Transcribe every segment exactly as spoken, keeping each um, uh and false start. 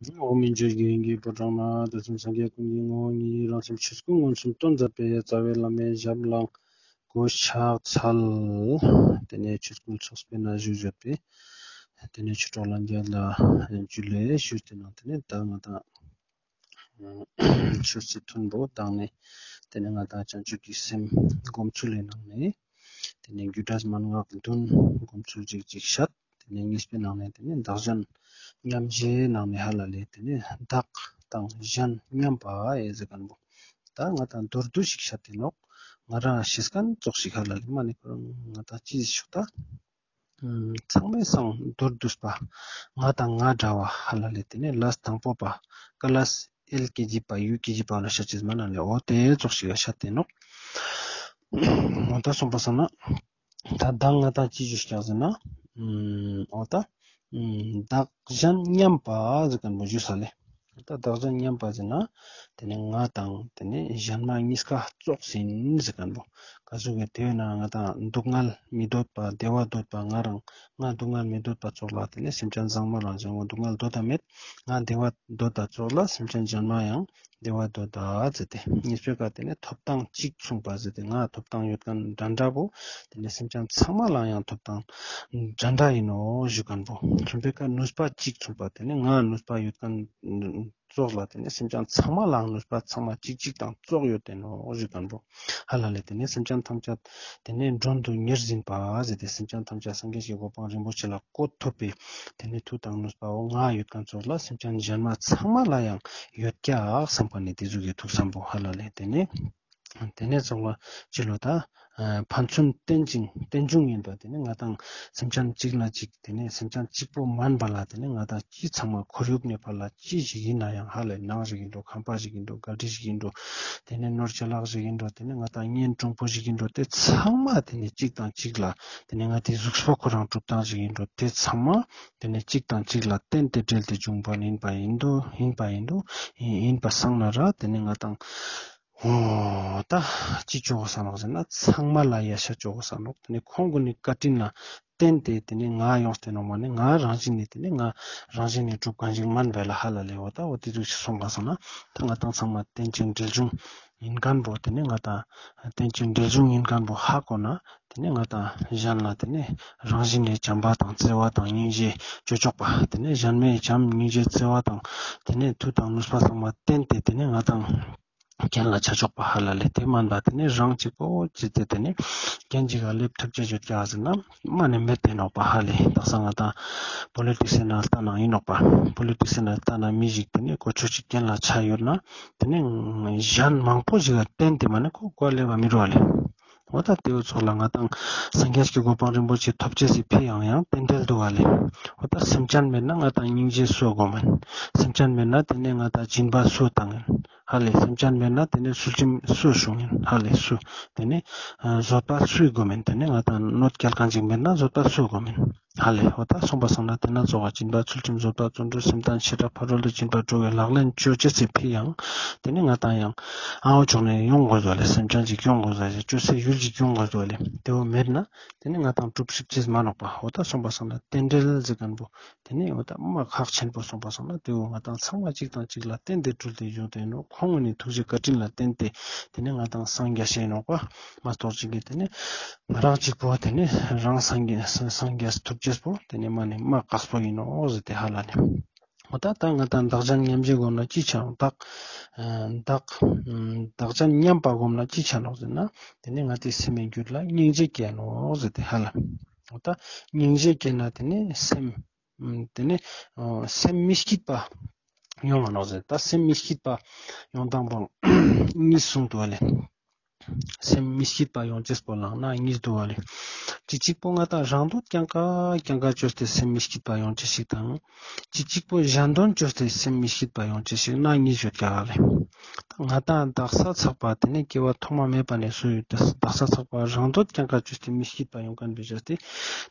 འོག་མིན་ཆོས་ཀྱི་དབྱིངས་ཀྱི་ཕོ་བྲང་ན། དུས་གསུམ་སངས་རྒྱས་ཀུན་གྱི་ངོ་བོ་ཉིད། རང་སེམས་ཆོས་སྐུ་མངོན་སུམ་སྟོན་མཛད་པའི། རྩ་བའི་བླ་མའི་ཞབས་ལ་གོས་ཕྱག་འཚལ། ཏེ་ནེ་ཆོས་སྐུ་ཚོགས་པའི་ནང་བཞུགས་ཡོད་པའི་ཏེ་ནེ་ཆོས་གྲོགས་ལྷན་རྒྱས་ལ་ཇུ་ལེ་ཞུས་ཏེ་ནང་ཏེ་ནེ་ད་ང་དང་ཆོས་སི་མཐུན་པོ་དང་ནེ་ཏེ་ནེ་ང་དང་བྱང་ཆུབ་ཀྱི་སེམས་སྒོམ་ཚུལ་ལི་ནང་ནེ་ཏེ་ནེ་རྒྱུ་འབྲས་མན་ངག་བདུན་སྒོམ་ཚུལ་ཅིག་ཅིག་ཤད། ཏེ་ནེ་གཉིས་པའི་ནང་ནེ་ཏེ་ནེ་བདག་གཞན་མཉམ་བརྗེའི་ནང་ནེ་ཧ་ལ་ལེ་ཏེ་ནེ་བདག་དང་གཞན་མཉམ་པ་ཨེ་ཟེར་ཁན་བོ་ད་ང་དང་མདོར་བསྡུས་ཤིག་ཤད་དེ་ནོག། ང་རང་ཤེས་ཁན་ཙོགས་ཤིག་ཧ་ལ་ལེ་མ་ནེ་ཁོ་རང་ང་དང་ཅི་ཞིག་ད་ཚང་མའི་སང་མདོར་བསྡུས་པ་ང་དང་ང་འདྲ་བ་ཧ་ལ་ལེ་ཏེ་ནེ་ལས་དང་པོ་པ་ཀ་ལས་ཨེལ་ཀེ་ཇི་པ་ཡུ་ཀེ་ཇི་པ་ལ་ཤད་ཅེས་མ་ན་ལེ་འོ་ཏེ་ཙོགས་ཤིག་ཤད་དེ་ནོག། འོ་ད་སོང་པ་སང་ན་ད་ད་ང་དང་ཅི་ཞུ་ཤག་ཟེར་ན་འོ་ད་བདག་གཞན་མཉམ་པ་ཟེར་ཁན་བོ་ཞུས་ལེ། ད་བདག་གཞན་མཉམ་པ་ཟེར་ན་ཏེ་ནེ་ང་དང་ཏེ་ནེ་གཞན་མ་གཉིས་ཀ་ཙོགས་ཨིན་ཟེར་ཁན་བོ་ག་ཟུག་གི་ཏེ་ན་ང་དང་སྡུག་བསྔལ་མི་འདོད་པ་བདེ་བ་འདོད་པ་ང་རང་ང་སྡུག་བསྔལ་མི་འདོད་པ་ཙོགས་ལ་ཏེ་ནེ་སེམས་ཅན་བཟང་མོ་རང་བཞིན་འོ་སྡུག་བསྔལ་འདོད་ད་མེད། ང་བདེ་བ་འདོད་ད་ཙོགས་ལ་སེམས་ཅན་གཞན་མ་ཡང་བདེ་བ་འདོད་ད་ཟེར་ཏེ་གཉིས་པའི་ཀ་ཏེ་ནེ་ཐོབ་ཐང་གཅིག་མཚུངས་པ་ཟེར་ཏེ་ང་ཐོབ་ཐང་ཡོད་ཁན་འདྲ་འདྲ་བོ་ཏེ་ནེ་སེམས་ཅན་ཚང་མ་ལ་ཡང་ཐོབ་ཐང་འདྲ་འདྲ་ཨིན་ནོག་ཞུ་ཁན་བོ། གསུམ་པའི་ཀ་ནུས་པ་གཅིག་མཚུངས་པ་ཏེ་ནེ་ང་ནུས་པ་ཡོད་ཁན་ཙོགས་ལ་ཏེ་ནེ་སེམས་ཅན་ཚང་མ་ལའང་ནུས་པ་ཚང་མ་གཅིག་གཅིག་དང་ཙོགས་ཡོད་དེ་ནོག་ཞུ་ཁན་བོ་ཧ་ལ་ལེ། ཏེ་ནེ་སེམས་ཅན་ཐམས་ཅད་ཏེ་ནེ་མགྲོན་དུ་གཉེར་ཟིན་པ་ཟེར་ཏེ་སེམས་ཅན་ཐམས་ཅད་སངས་རྒྱས་ཀྱི་གོ་འཕང་རིན་པོ་ཆེ་ལ་བཀོད་ཐུབ་པའི་ཏེ་ནེ་མཐུ་དང་ནུས་པ་འོ་ང་ཡོད་ཁན་ཙོགས་ལ་སེམས་ཅན་གཞན་མ་ཚང་མ་ལ་ཡང་ཡོད་ཀྱག་བསམ་པ་ནི་ཏེ་ཟུག་གི་ཐུགས་བསམ་པོ་ཧ་ལ་ལེ། ཏེ་ནེ་ཏེ་ནེ་ཙོགས་ལ་ཅི་ལོ་ད་ཕན་ཚུན་རྟེན་ཅིང་རྟེན་འབྱུང་ཡིན་པ་ཏེ་ནེ་ང་དང་སེམས་ཅན་གཅིག་ན་གཅིག་ཏེ་ནེ་སེམས་ཅན་གཅིག་པོ་མན་པ་ལ་ཏེ་ནེ་ང་དང་ཅི་ཚང་མ་ཁོར་ཡུག་ནེ་ཕར་ལ་ཅི་ཞིག་ཡིན་ན་ཡང་ཧ་ལ་ནང་ཞིག་ཡིན་འགྲོ་ཁང་པ་ཞིག་ཡིན་འགྲོ་ག་རི་ཞིག་ཡིན་འགྲོ་ཏེ་ནེ་ནོར་ཅ་ལག་ཞིག་ཡིན་འགྲོ་ཏེ་ནེ་ང་དང་གཉེན་དྲུང་པོ་ཞིག་ཡིན་འགྲོ་ཏེ་ཚང་མ་ཏེ་ནེ་གཅིག་དང་གཅིག་ལ་ཏེ་ནེ་ང་དང་གཟུགས་པོ་ཁོ་རང་གྲུབ་སྟངས་ཞིག་ཡིན་འགྲོ་ཏེ་ཚང་མ་ཏེ་ནེ་གཅིག་དང་གཅིག་ལ་བརྟེན་ཏེ་འབྲེལ་ཏེ་བྱུང་བ་ཡིན་པ་ཡིན་འགྲོ་ཡིན་པ་ཡིན་འགྲོ་ཡིན་པ་སང་ན་ར་ཏེ་ནེ་ང་དང་འོ་ད་ཅི་ཅོ་གོས་ནོག་ཟེར་ན་ཚང་མ་ལ་ཡ་ཤ་ཅོ་གོས་ནོག། ཏེ་ནེ་ཁོང་གུན་ནི་བཀའ་དྲིན་ལ་བརྟེན་ཏེ་ཏེ་ནེ་ང་ཡོངས་ཏེ་ནོག་མ་ནེ་ང་རང་བཞིན་ནེ་ཏེ་ནེ་ང་རང་བཞིན་ནེ་གྲུབ་ཁན་ཞིག་མན་པ་ལ་ཧ་ལ་ལེ། འོ་ད་འོ་ཏེ་ཟུག་ཞིག་སོང་ག་སང་ན་ད་ང་དང་ཚང་མ་རྟེན་ཅིང་འབྲེལ་འབྱུང་ཡིན་ཁན་བོ་ཏེ་ནེ་ང་དང་རྟེན་ཅིང་འབྲེལ་འབྱུང་ཡིན་ཁན་བོ་ཧ་གོ་ན་ཏེ་ནེ་ང་དང་གཞན་ལ་ཏེ་ནེ་རང་བཞིན་ནེ་བྱམས་པ་དང་བརྩེ་བ་དང་སྙིང་རྗེ་ཅོ་ཅོག་པ་ཏེ་ནེ་གཞན་མའི་བྱམས་སྙིང་རྗེ་བརྩེ་བ་དང་ཏེ་ནེ་མཐུ་དང་ནུས་པ་ཚང་མ་བརྟེན་ཏེ་ཏེ་ནེ་ང་དང་རྒན་ལ་ཆ་ཆོག་པ་ཧ་ལ་ལེ། ཏེ་མན་པ་ཏེ་ནེ་རང་གཅིག་པོ་ཅི་ཏེ་ཏེ་ནེ་རྒན་གཅིག་ག་སླེབས་ཐུབ་ཅེས་ཡོད་ཀྱག་ཟེར་ན་མ་ནེ་མེད་དེ་ནོག་པ་ཧ་ལེ། དག་ས་ང་དང་པོ་ལི་ཊིག་སི་ནང་ལྟ་ན་ཡིན་ནོག་པ། པོ་ལི་ཊིག་སི་ནང་ལྟ་ན་མི་ཞིག་ཏེ་ནེ་གོ་ཆོད་ཅིག་རྒན་ལ་ཆ་ཡོད་ན་ཏེ་ནེ་གཞན་མང་པོ་ཞིག་ག་བརྟེན་ཏེ་མ་ནེ་ཁོ་གོ་སླེབས་པ་མི་རུ་བ་ལེ། འོ་ད་ཏེ་བོ་ཚོགས་ལ་ང་དང་སངས་རྒྱས་ཀྱི་གོ་འཕང་རིན་པོ་ཆེ་ཐོབ་ཅེས་སི་ཕི་ཡ་ཡང་རྟེན་འབྲེལ་འདུག་བ་ལེ། འོ་ད་སེམས་ཅན་མེད་ན་ང་དང་སྙིང་རྗེ་སུ་སྒོམ་ཨིན། སེམས་ཅན་མེད་ན་ཏེ་ནེ་ང་དང་སྦྱིན་པ་སུ་བཏང་ཨིན། ཧ་ལེ། སེམས་ཅན་མེད་ན་ཏེ་ནེ་ཚུལ་ཁྲིམས་སུ་སྲུང་ཨིན། ཧ་ལེ་སུ། ཏེ་ནེ་ཨ་བཟོད་པ་སུས་སྒོམ་ཨིན། ཏེ་ནེ་ང་དང་གནོད་སྐྱེལ་ཁན་ཅིག་མེད་ན་བཟོད་པ་སུས་སྒོམ་ཨིན། ཧ་ལེ། འོ་ད་སོང་པ་སང་ན་ཏེ་ན་ཚོགས་པ་སྦྱིན་པ་ཚུལ་ཁྲིམས་བཟོད་པ་བརྩོན་འགྲུས་སེམས་དང་ཆེ་དྲགས་ཕ་རོལ་ཏུ་ཕྱིན་པ་དྲུག་གི་ལག་ལེན་ཅོ་ཅེས་སི་ཕི་ཡ་ཡང་ཏེ་ནེ་ང་དང་ཡང་ཨ་བོ་ཕྱོགས་ནེ་ཡོང་དགོས་ལེ། སེམས་ཅན་ཅིག་ཡོང་དགོས་ལེ། ཅོ་སའི་ཡུལ་ཅིག་ཡོང་དགོས་ལེ། ཏེ་བོ་མེད་ན་ཏེ་ནེ་ང་དང་གྲུབ་ཤིག་ཅེས་མ་ནོག་པ། འོ་ད་སོང་པ་སང་ན་རྟེན་འབྲེལ་ཟེར་ཁན་བོ་ཏེ་ནེ་འོ་ད་མ་ཁག་ཆེན་པོ་སོང་པ་སང་ན་ཏེ་བོ་ང་དང་ཚང་མ་གཅིག་དང་གཅིག་ལ་བརྟེན་ཏེ་གྲུབ་སྟེ་ཡོད་དེ་ནོག། ཁོང་གི་ནི་ཐུགས་རྗེ་བཀའ་དྲིན་ལ་བརྟེན་ཏེ་ཏེ་ནེ་ང་དང་སངས་རྒྱས་ཤེས་ནོག་པ། མ་གཏོགས་ཅིག་གི་ཏེ་ནེ་ང་རང་གཅིག་པོ་ཏེ་ནེ་རང་སངས་རྒྱས་སངས་རྒྱས་ཐུབ་ཅེས་པོ་ཏེ་ནེ་མ་ནེ་མ་དཀགས་པོ་ཨིན་ནོག་ཟེར་ཏེ་ཧ་ལ་ལེ། འོ་ད་ད་ང་དང་བདག་གཞན་མཉམ་བརྗེ་སྒོམ་ན་ཅི་ཆ་ནོག། བདག་བདག་བདག་གཞན་མཉམ་པ་སྒོམ་ན་ཅི་ཆ་ནོག་ཟེར་ན་ཏེ་ནེ་ང་དང་སེམས་སི་རྒྱུད་ལ་སྙིང་རྗེ་སྐྱེ་ནོག་ཟེར་ཏེ་ཧ་ལ། འོ་ད་སྙིང་རྗེ་སྐྱེ་ན་ཏེ་ནེ་སེམས་ཏེ་ནེ་སེམས་མི་སྐྱིད་པ་ཡོང་ང་ནོག་ཟེར། ད་སེམས་མི་སྐྱིད་པ་ཡོང་སྟངས་པོ་གཉིས་གསུངས་འདུག་ལེ། སེམས་མི་སྐྱིད་པ་ཡོང་ཅེས་པོ་ལ་ན་གཉིས་འདུག་ལེ། ཅིག་ཅིག་པོ་ང་དང་རང་དོན་རྐྱང་ཀ་རྐྱང་ཀ་ཅོས་ཏེ་སེམས་མི་སྐྱིད་པ་ཡོང་ཅེས་ཤིག་དང་། ཅིག་ཅིག་པོ་གཞན་དོན་ཅོས་ཏེ་སེམས་མི་སྐྱིད་པ་ཡོང་ཅེས་ཤིག་ན་གཉིས་ཡོད་ཀྱག་ལེ། ང་དང་དག་ས་ཚག་པ་ཏེ་ནེ་སྐྱེ་བ་ཐོག་མ་མེད་པ་ནེ་སུ་ཡོད་དེ་དག་ས་ཚག་པ་རང་དོན་རྐྱང་ཀ་ཅོས་ཏེ་མི་སྐྱིད་པ་ཡོང་ཁན་བོ་ཅོས་ཏེ་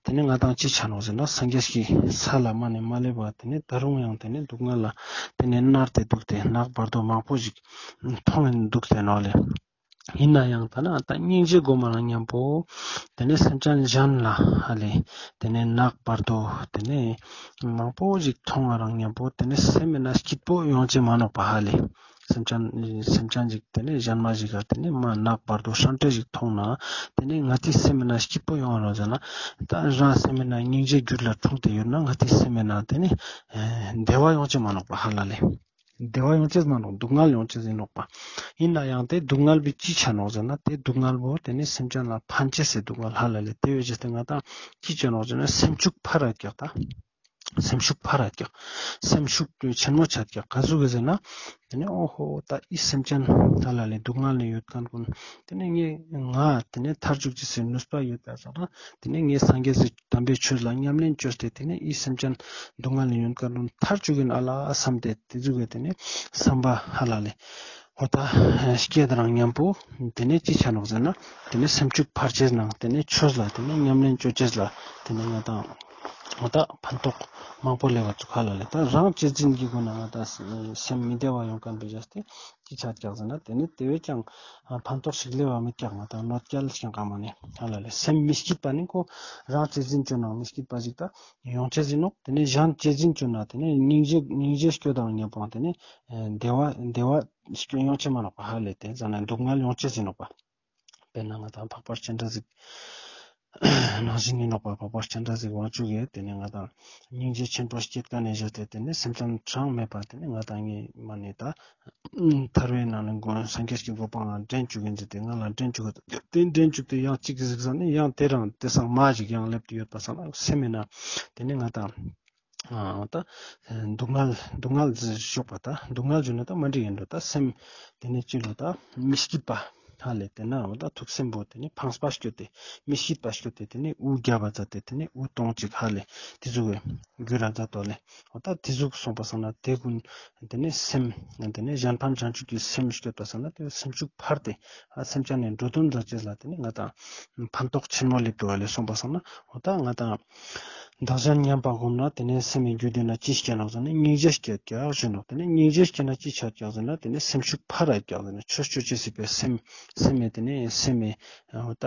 ཏེ་ནེ་ང་དང་ཅི་ཆ་ནོག་ཟེར་ན་སངས་རྒྱས་ཀྱི་ས་ལ་མ་ནེ་མ་སླེབས་པ་ཏེ་ནེ་ད་རུང་ཡང་ཏེ་ནེ་སྡུག་བསྔལ་ལ་ཏེ་ནེ་མནར་ཏེ་འདུག་སྟེ་ནག་བར་དོ་མང་པོ་ཞིག་མཐོང་ཨིན་འདུག་སྟེ་ནོག་ལེ། ཡིན་ན་ཡང་ད་ན་ད་སྙིང་རྗེ་སྒོམ་མ་རང་མཉམ་པོ་དེ་ནས་སེམས་ཅན་གཞན་ལ་ཧ་ལེ་དེ་ནས་ནག་བར་དོ་དེ་ནས་མང་པོ་ཞིག་མཐོང་བ་རང་མཉམ་པོ་དེ་ནས་སེམས་མེད་ན་སྐྱིད་པོ་ཡོང་ཅེས་མ་ནོག་པ་ཧ་ལེ། སེམས་ཅན་སེམས་ཅན་ཞིག་དེ་ནས་གཞན་མ་ཞིག་ག་དེ་ནས་མ་ནག་བར་དོ་ཧྲང་ཏེ་ཞིག་མཐོང་ན་དེ་ནས་ང་ཏི་སེམས་མེད་ན་སྐྱིད་པོ་ཡོང་བ་ནོག་ཟེར་ན། ད་རང་སེམས་མེད་ན་སྙིང་རྗེ་རྒྱུད་ལ་འཁྲུངས་ཏེ་ཡོད་ན་ང་ཏི་སེམས་མེད་ན་དེ་ནས་བདེ་བ་ཡོང་ཅེས་མ་ནོག་པ་ཧ་ལ་ལེ། བདེ་བ་ཡོང་ཅེས་མ་ནོག་སྡུག་བསྔལ་ཡོང་ཅེས་ཡིན་ནོག་པ། ཡིན་ན་ཡང་དེ་སྡུག་བསྔལ་བི་ཅི་ཆ་ནོག་ཟེར་ན་དེ་སྡུག་བསྔལ་བོ་དེ་ནས་སེམས་ཅན་ལ་ཕན་ཅེས་སི་སྡུག་བསྔལ་ཧ་ལ་ལེ། དེ་བས་ཅེས་ཏེ་ང་ཏང་ཅི་ཆ་ནོག་ཟེར་ན་སེམས་ཤུགས་འཕར་ར་ཀྱག་ད། སེམས་ཤུགས་འཕར་ར་ཀྱག་སེམས་ཤུགས་ཆེན་མོ་ཆ་ཀྱག་ག་ཟུག་གི་ཟེར་ན། དེ་ནས་འོ་ཧོ་ད་འི་སེམས་ཅན་ཧ་ལ་ལེ་སྡུག་བསྔལ་ནས་ཡོད་མཁན་ཀུན་དེ་ནས་ངས་ང་དེ་ནས་ཐར་ཅུག་ཅེས་སི་ནུས་པ་ཡོད་པ་སོང་ན་དེ་ནས་ངས་སངས་རྒྱས་སི་དམ་པའི་ཆོས་ལ་ཉམས་ལེན་བཅོས་ཏེ་དེ་ནས་འི་སེམས་ཅན་སྡུག་བསྔལ་ནས་ཡོད་མཁན་ཀུན་ཐར་ཅུག་གིན་ཨ་ལ་བསམ་སྟེ་དེ་ཟུག་གི་དེ་ནས་བསམ་པ་ཧ་ལ་ལེ། འོ་ད་སྐྱེད་རང་མཉམ་པོ་དེ་ནས་ཅི་ཆ་ནོག་ཟེར་ན་དེ་ནས་སེམས་ཤུགས་འཕར་ཅེས་ནང་དེ་ནས་ཆོས་ལ་དེ་ནས་ཉམས་ལེན་བཅོ་ཅེས་ལ་དེ་ནས་ང་ཏང་འོ་ད་ཕན་ཐོགས་མང་པོ་ལེབ་བ་ཚུགས་ཧ་ལ་ལེ། ད་རང་གཅེས་འཛིན་གྱི་སྒོ་ནས་ང་ཏང་སེམས་མི་བདེ་བ་ཡོང་མཁན་པའི་བྱས་ཏེ་ཅི་ཆ་ཀྱག་ཟེར་ན་དེ་ནས་དེ་བས་ཀྱང་ཕན་ཐོགས་ཤིག་ལེབ་བ་མེད་ཀྱག་ང་ཏང་གནོད་སྐྱེལ་ཞིང་གང་མ་ནས་ཧ་ལ་ལེ། སེམས་མི་སྐྱིད་པ་ནི་ཁོ་རང་གཅེས་འཛིན་བཅོ་ནང་མི་སྐྱིད་པ་ཞིག་ད་ཡོང་ཅེས་ཡིན་ནོག་དེ་ནས་གཞན་གཅེས་འཛིན་བཅོ་ན་དེ་ནས་སྙིང་རྗེ་སྙིང་རྗེ་སྐྱོ་དང་མཉམ་པོ་དེ་ནས་བདེ་བ་བདེ་བ་སྐྱོ་ཡོང་ཅེས་མ་ནོག་པ་ཧ་ལེ། དེ་ཟ་ན་སྡུག་བསྔལ་ཡོང་ཅེས་ཡིན་ནོག་པ། དཔེར་ན་ང་ཏང་འཕགས་པ་སྤྱན་རས་གཟིགས་ནང་བཞིན་ཡིན་ནོག་པ། འཕགས་པ་སྤྱན་རས་གཟིགས་དབང་ཕྱུག་གིས་དེ་ནས་ང་ཏང་སྙིང་རྗེ་ཆེན་པོ་སྐྱེད་མཁན་ནས་བཞག་སྟེ་དེ་ནས་སེམས་ཅན་གྲངས་མེད་པ་དེ་ནས་ང་ཏང་ངའི་མ་ནས་ད་ཐར་པའི་ནང་ནས་མགོན་སངས་རྒྱས་ཀྱི་གོ་འཕང་ལ་འདྲེན་བཅུག་གིན་ཟེར་ཏེ་ང་ལ་འདྲེན་བཅུག་གི་དེ་འདྲེན་བཅུག་སྟེ་ཡང་གཅིག་གཟིགས་ས་ནས་ཡང་དེ་རང་དེ་སང་མ་ཞིག་ཡང་སླེབས་ཏེ་ཡོད་པ་སང་ན་སེམས་མེད་ན་དེ་ནས་ང་ཏང་ཨ་ད་སྡུག་བསྔལ་སྡུག་བསྔལ་ཞོག་པ་ད་སྡུག་བསྔལ་ཞུ་ན་ད་མ་འགྲིག་ཡིན་འགྲོ། ད་སེམས་དེ་ནས་ཅི་ལོ་ད་མི་སྐྱིད་པ་ཧ་ལེ། དེ་ན་འོ་ད་ཐུགས་སེམས་པོ་དེ་ནས་ཕངས་པ་སྐྱོ་སྟེ་མི་སྐྱིད་པ་སྐྱོ་སྟེ་དེ་ནས་འུ་རྒྱབ་པ་མཛད་དེ་དེ་ནས་འུ་གཏོང་ཅིག་ཧ་ལེ། དེ་ཟུག་གི་རྒྱུ་ར་མཛད་དོ་ལེ། འོ་ད་དེ་ཟུག་སོང་པ་སང་ན་དེ་ཀུན་དེ་ནས་སེམས་དེ་ནས་གཞན་ཕན་བྱང་ཆུབ་ཀྱི་སེམས་སྐྱོད་པ་སང་ན་དེ་སེམས་ཤུགས་འཕར་ཏེ་ཨ་སེམས་ཅན་ནས་འགྲོ་དོན་མཛད་ཅེས་ལ་དེ་ནས་ང་ཏང་ཕན་ཐོགས་ཆེན་མོ་ལེབ་འགྲོ་བ་ལེ། སོང་པ་སང་ན་འོ་ད་ང་ཏང་བདག་གཞན་མཉམ་པ་སྒོམ་ན་དེ་ནས་སེམས་ཀྱི་རྒྱུད་དེ་ན་ཅི་སྐྱེ་ནོག་ཟེར་ན་སྙིང་རྗེ་སྐྱེ་ཀྱག་ཞུ་ནོག་དེ་ནས་སྙིང་རྗེ་སྐྱེ་ན་ཅི་ཆ་ཀྱག་ཟེར་ན་དེ་ནས་སེམས་ཤུགས་འཕར་ར་ཀྱག་ཟེར་ན་ཆོས་སྤྱོད་ཅེས་སྲིད་པའི་སེམས་སེམས་མེད་དེ་ནས་སེམས་མེད་འོ་ད་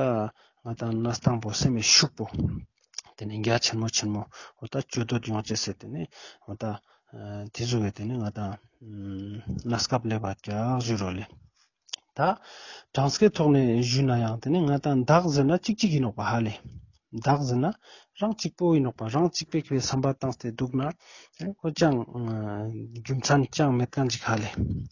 ང་ཏང་གནས་སྟངས་པོ་སེམས་མེད་ཤུགས་པོ་དེ་ནས་རྒྱ་ཆེན་མོ་ཆེན་མོ་འོ་ད་སྤྱོད་འདོད་ཡོང་ཅེས་སྲིད་དེ་ནས་འོ་ད་དེ་ཟུག་གི་དེ་ནས་ང་ཏང་གནས་སྐབས་ལེབ་བ་ཀྱག་ཞུ་རོ་ལེ། ད་གྲངས་ཀའི་ཐོག་ནས་ཞུས་ན་ཡང་དེ་ནི་ང་ཏང་བདག་ཟེར་ན་གཅིག་གཅིག་ཡིན་ནོག་པ་ཧ་ལེ། བདག་ཟེར་ན་རང་གཅིག་པོ་ཡིན་ནོག་པ། རང་གཅིག་པོའི་བསམ་པ་བཏང་སྟེ་འདུག་ན་ཁོ་ཅང་རྒྱུ་མཚན་ཅང་མེད་མཁན་ཅིག་ཧ་ལེ།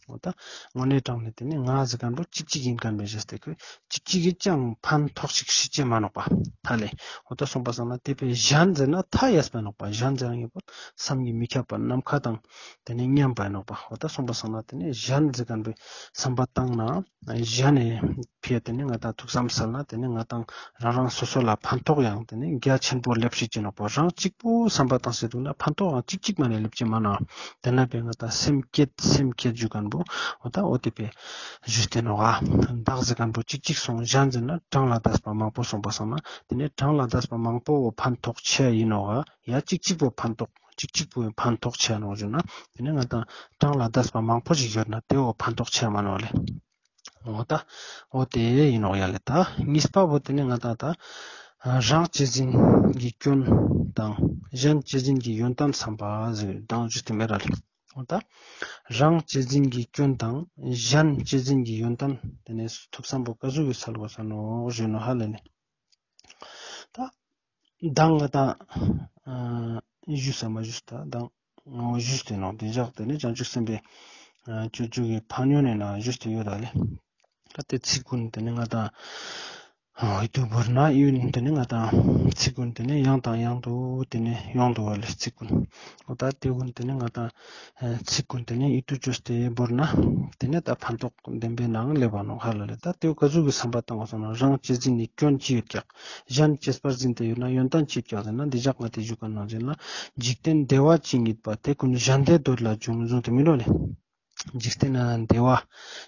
འོ་ད་དངོས་གནས་དྲང་ནས་དེ་ནི་ང་ཟེར་མཁན་པོ་གཅིག་གཅིག་ཡིན་མཁན་པའི་ཞེས་ཏེ་ཁོས་གཅིག་གཅིག་གིས་ཅང་ཕན་ཐོགས་ཤིག་སྲིད་ཅེས་མ་ནོག་པ་ཧ་ལེ། འོ་ད་སོང་པ་སང་ན་དེ་བས་གཞན་ཟེར་ན་མཐའ་ཡས་པ་ནོག་པ། གཞན་ཟེར་ན་ངེས་པར་བསམ་གྱིས་མི་ཁྱབ་པ་ནམ་མཁའ་དང་དེ་ནས་མཉམ་པ་ནོག་པ། འོ་ད་སོང་པ་སང་ན་དེ་ནས་གཞན་ཟེར་མཁན་པོའི་བསམ་པ་བཏང་ན་གཞན་ནས་ཕི་དེ་ནས་ང་ཏང་ཐུགས་བསམ་སལ་ན་དེ་ནས་ང་ཏང་རང་རང་སོ་སོ་ལ་ཕན་ཐོགས་ཡང་དེ་ནས་རྒྱ་ཆེན་པོ་ལེབ་སྲིད་ཅེས་ནོག་པ། རང་གཅིག་པོ་བསམ་པ་བཏང་སྟེ་འདུག་ན་ཕན་ཐོགས་ཡང་གཅིག་གཅིག་མ་ནས་ལེབ་ཅེས་མ་ནོག་དེ་ན་པས་ང་ཏང་སེམས་བསྐྱེད་སེམས་བསྐྱེད་ཞུ་མཁན་པོ་འོ་ད་འོ་དེ་བས་ཞུས་ཏེ་ནོག་ཨ། བདག་ཟེར་མཁན་པོ་གཅིག་གཅིག་སོང་། གཞན་ཟེར་ན་གྲངས་ལས་འདས་པ་མང་པོ་སོང་པ་སང་ན་དེ་ནས་གྲངས་ལས་འདས་པ་མང་པོ་ཕན་ཐོགས་ཆེ་ཡིན་ནོག་ཨ། ཡ་གཅིག་གཅིག་པོ་ཕན་ཐོགས་གཅིག་གཅིག་པོ་ཕན་ཐོགས་ཆེ་ནོག་ཞུ་ན་དེ་ནས་ང་ཏང་གྲངས་ལས་འདས་པ་མང་པོ་ཞིག་ཡོད་ན་དེ་བོ་ཕན་ཐོགས་ཆེ་མ་ནོག་ལེ། འོ་ད་འོ་དེ་ཡིན་ནོག་ཡ་ལེ། ད་གཉིས་པ་བོ་དེ་ནས་ང་ཏང་ད་རང་གཅེས་འཛིན་གྱི་སྐྱོན་དང་གཞན་གཅེས་འཛིན་གྱི་ཡོན་ཏན་བསམ་པ་ཟེར་དང་ཞུས་ཏེ་མེད་ར་ལེ། འོ་ད་རང་གཅེས་འཛིན་གྱི་སྐྱོན་དང་གཞན་གཅེས་འཛིན་གྱི་ཡོན་ཏན་དེ་ནས་ཐུགས་བསམ་པོ་ག་ཟུག་གི་སལ་དགོས་ས་ནོག་ཞུ་ནོག་ཧ་ལེ་ནི། ད་མདང་ང་ཏང་ཨ་ཞུས་ས་མ་ཞུས་ད་མདང་ང་ཞུས་ཏེ་ནོག་དེ་བཞག་དེ་ནས་བྱང་ཆུབ་སེམས་དཔའི་ཨ་སྤྱོད་འཇུག་གི་ཕན་ཡོན་ནི་ན་ཞུས་ཏེ་ཡོད་ད་ལེ། ད་དེ་ཚིག་ཀུན་དེ་ནས་ང་ཏང་ཨ་ཡིད་དུ་བོར་ན་ཡིན། དེ་ནས་ང་ཏང་ཚིག་ཀུན་དེ་ནས་ཡང་དང་ཡང་དུ་དེ་ནས་ཡོང་འདུག་པ་ལེ། ཚིག་ཀུན་འོ་ད་དེ་ཀུན་དེ་ནས་ང་ཏང་ཚིག་ཀུན་དེ་ནས་ཡིད་དུ་བཅོས་ཏེ་བོར་ན་དེ་ནས་ད་ཕན་ཐོགས་ལྡན་པའི་ནང་སླེབས་པ་ནོག་ཧ་ལ་ལེ། ད་དེ་བོ་ག་ཟུག་གི་བསམ་པ་བཏང་བ་སོང་ན་རང་གཅེས་འཛིན་ནི་སྐྱོན་ཅི་ཡོད་ཀྱག་གཞན་གཅེས་པར་འཛིན་ཏེ་ཡོད་ན་ཡོན་ཏན་ཅི་ཡོད་ཀྱག་ཟེར་ན་འདི་ཞག་ང་ཏི་ཞུ་མཁན་ནང་བཞིན་ལ་འཇིག་རྟེན་བདེ་བ་ཅི་རྙེད་པ་དེ་ཀུན་གཞན་བདེ་འདོད་ལས་བྱུང་གསུངས་ཏེ་མི་འགྲོ་ལེ། འཇིག་རྟེན་ན་བདེ་བ་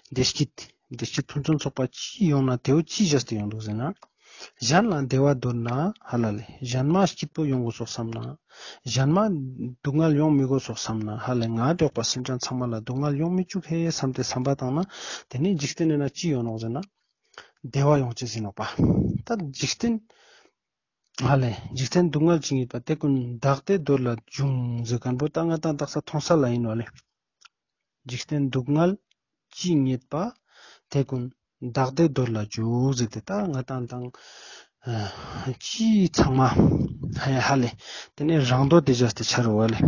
བདེ་སྐྱིད་བདེ་སྐྱིད་ཕུན་སུམ་ཚོགས་པ་ཅི་ཡོང་ན་དེ་བོ་ཅི་བྱས་ཏེ་ཡོང་འདུག་ཟེར་ན། གཞན་ལ་བདེ་བ་འདོད་ན་ཧ་ལ་ལེ། གཞན་མ་སྐྱིད་པོ་ཡོང་དགོས་སོགས་བསམ་ན། གཞན་མ་སྡུག་བསྔལ་ཡོང་མི་དགོས་སོགས་བསམ་ན་ཧ་ལེ། ང་འགྲོགས་པ་སེམས་ཅན་ཚང་མ་ལ་སྡུག་བསྔལ་ཡོང་མི་བཅུག་ཧེ་བསམ་སྟེ་བསམ་པ་བཏང་ན་དེ་ནས་འཇིག་རྟེན་ནི་ན་ཅི་ཡོང་ནོག་ཟེར་ན། བདེ་བ་ཡོང་ཅེས་ཨིན་ནོག་པ། ད་འཇིག་རྟེན་ཧ་ལེ། འཇིག་རྟེན་སྡུག་བསྔལ་ཇི་སྙེད་པ། དེ་ཀུན་བདག་བདེ་འདོད་ལ་འབྱུང་། ཟེར་ཁན་བོ་ད་ང་ཏང་དག་ས་མཐོང་ས་ལ་ཨིན་ནོག་ལེ། འཇིག་རྟེན་སྡུག་བསྔལ་ཇི་སྙེད་པ། དེ་ཀུན་བདག་བདེ་འདོད་ལ་འཇུག་ཟེར་ཏེ་ད་ང་ཏང་དང་ཨ་ཅི་ཚང་མ་ཧ་ཧ་ལེ། དེ་ནེ་རང་འདོད་དེ་བཞག་སྟེ་ཆ་རུག་ལེ།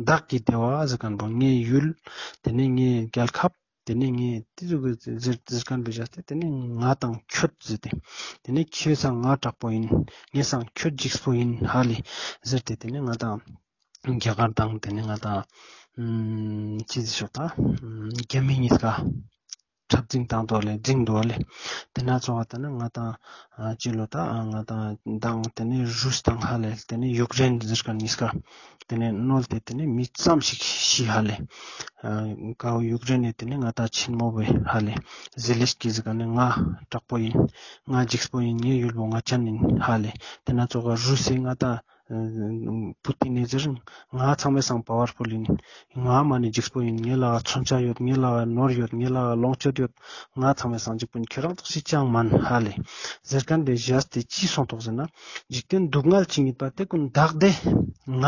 བདག་གི་བདེ་བ་ཟེར་ཁན་བོ་ངའི་ཡུལ། དེ་ནེ་ངའི་རྒྱལ་ཁབ། དེ་ནེ་ངའི་དེ་ཟུག་གི་ཟེར་ཟེར་ཁན་བོ་བཞག་སྟེ་དེ་ནེ་ང་དང་ཁྱོད་ཟེར་ཏེ། དེ་ནེ་ཁྱོད་སང་ང་དྲག་པོ་ཨིན། ངའི་སང་ཁྱོད་འཇིགས་པོ་ཨིན་ཧ་ལེ། ཟེར་ཏེ་དེ་ནེ་ང་ཏང་རྒྱ་གར་དང་དེ་ནེ་ང་ཏང་ཨམ་ཅི་ཟེར་ཤོག་ད། ཨམ་རྒྱ་མི་གཉིས་ཀ་འཁྲབ་འཛིང་བཏང་འདུག་ལེ། འཛིང་འདུག་ལེ། དེ་ན་ཚོགས་པ་དེ་ནེ་ང་ཏང་ཨ་ཅི་ལོ་ད་ཨ་ང་ཏང་དང་དེ་ནེ་རུས་དང་ཧ་ལེ། དེ་ནེ་ཡུཀ་རེན་ཟེར་ཁན་གཉིས་ཀ་དེ་ནེ་གནོད་དེ་དེ་ནེ་མི་ཙམ་ཞིག་ཤི་ཧ་ལེ། ཨ་ཀའོ་ཡུཀ་རེན་ནེ་དེ་ནེ་ང་ཏང་ཆེན་མོ་བོ་ཧ་ལེ། ཟེ་ལེ་སི་ཀི་ཟེར་ཁན་ནི་ང་དྲག་པོ་ཨིན། ང་འཇིགས་པོ་ཨིན། ངའི་ཡུལ་བོ་ང་ཅན་ཨིན་ཧ་ལེ། དེ་ན་ཚོགས་པ་རུས་སི་ང་ཏང་པུ་ཏིན་ནེ་ཟེར། ང་ཚང་མའི་སང་པ་ཝར་ཕུལ་ཨིན། ང་མ་ནེ་འཇིགས་པོ་ཨིན། ངའི་ལག་མཚོན་ཆ་ཡོད། ངའི་ལག་ནོར་ཡོད། ངའི་ལག་ལོངས་སྤྱོད་ཡོད། ང་ཚང་མའི་སང་འཇིགས་པོ་ཨིན། ཁྱོད་རང་ཙོགས་ཤིག་ཅང་མན་ཧ་ལེ། ཟེར་ཁན་དེ་བཞག་སྟེ་ཅི་སོང་ཏོག་ཟེར་ན། འཇིག་རྟེན་སྡུག་བསྔལ་ཇི་སྙེད་པ། དེ་ཀུན་བདག་བདེ། ང་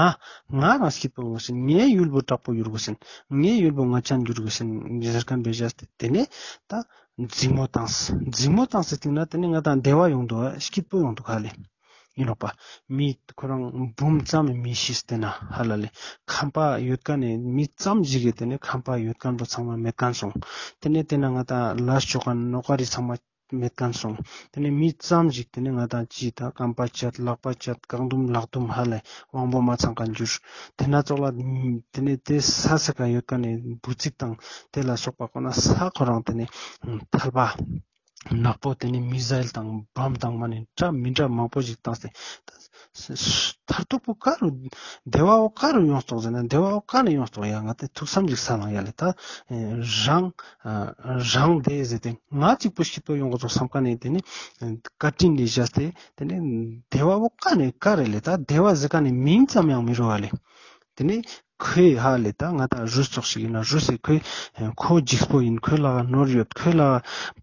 ང་རང་སྐྱིད་པོ་ཡོད་དགོས་ཤིན། ངའི་ཡུལ་བོ་དྲག་པོ་ཡོད་དགོས་ཤིན། ངའི་ཡུལ་བོ་ང་ཅན་ཡོད་དགོས་ཤིན། ཟེར་ཁན་དེ་བཞག་སྟེ་དེ་ནེ་ད་འཛིང་མོ་བཏང་སྟེ་འཛིང་མོ་བཏང་སྟེ་སྟིང་ནེ་དེ་ནེ་ང་ཏང་བདེ་བ་ཡོང་འདུག་ཨ། སྐྱིད་པོ་ཡོང་འདུག་ཧ་ལེ། ཨིན་ནོག་པ། མི་ཁོ་རང་འབུམ་ཙམ་མི་ཤི་སྟེ་ན་ཧ་ལ་ལེ། ཁམས་པ་ཡོད་ཁན་ནི་མི་ཙམ་ཞིག་གི་དེ་ནེ་ཁམས་པ་ཡོད་ཁན་བོ་ཚང་མ་མེད་ཁན་སོང་། དེ་ནེ་དེ་ན་ང་ཏང་ལས་ཅོ་ཁན་ནོ་ཀ་རི་ཚང་མ་མེད་ཁན་སོང་། དེ་ནེ་མི་ཙམ་ཞིག་དེ་ནེ་ང་ཏང་ཅི་ད་རྐང་པ་བཅད་ལག་པ་བཅད་རྐང་དུམ་ལག་དུམ་ཧ་ལ་དབང་པོ་མ་ཚང་ཁན་འགྱུར། དེ་ན་ཙོགས་ལ་དེ་ནེ་དེ་ས་ས་ཀ་ཡོད་ཁན་ནི་འབུ་ཚིགས་དང་དེ་ལ་སོགས་པ་ཁོ་ན་ས་ཁོ་རང་དེ་ནེ་ཐལ་པ། ནག་པོ་དེ་ནེ་མི་ཟའིལ་དང་བམ་དང་མ་ནེ་འདྲ་མི་འདྲ་མང་པོ་ཞིག་བཏང་སྟེ། མཐར་ཐུག་པོ་ཀ་རུ་བདེ་བ་བོ་ཀ་རུ་ཡོངས་ཏོག་ཟེར་ན་བདེ་བ་བོ་ཀ་ནེ་ཡོངས་ཏོག་ཡ། ང་ཏེ་ཐུགས་བསམ་ཞིག་སལ་ན་ཡ་ལེ། ད་རང་རང་བདེ་ཟེར་ཏེ་ང་གཅིག་པོ་སྐྱིད་པོ་ཡོང་གོ་ཙོགས་སམ་ཁན་ནི་དེ་ནེ་བཀའ་དྲིན་ལེ་བཞག་སྟེ་དེ་ནེ་བདེ་བ་བོ་ཀ་ནེ་ཀ་རེ་ལེ། ད་བདེ་བ་ཟེར་ཁན་ནི་མིང་ཙམ་ཡང་མི་རུ་བ་ལེ། དེ་ནེ་ཁོའི་ཧ་ལེ་ད་ང་ཏང་རུས་ཙོགས་ཤིག་ཡིན་ན་རུས་སེ་ཁོའི་ཁོ་འཇིགས་པོ་ཡིན། ཁོའི་ལ་ནོར་ཡོད། ཁོའི་ལ་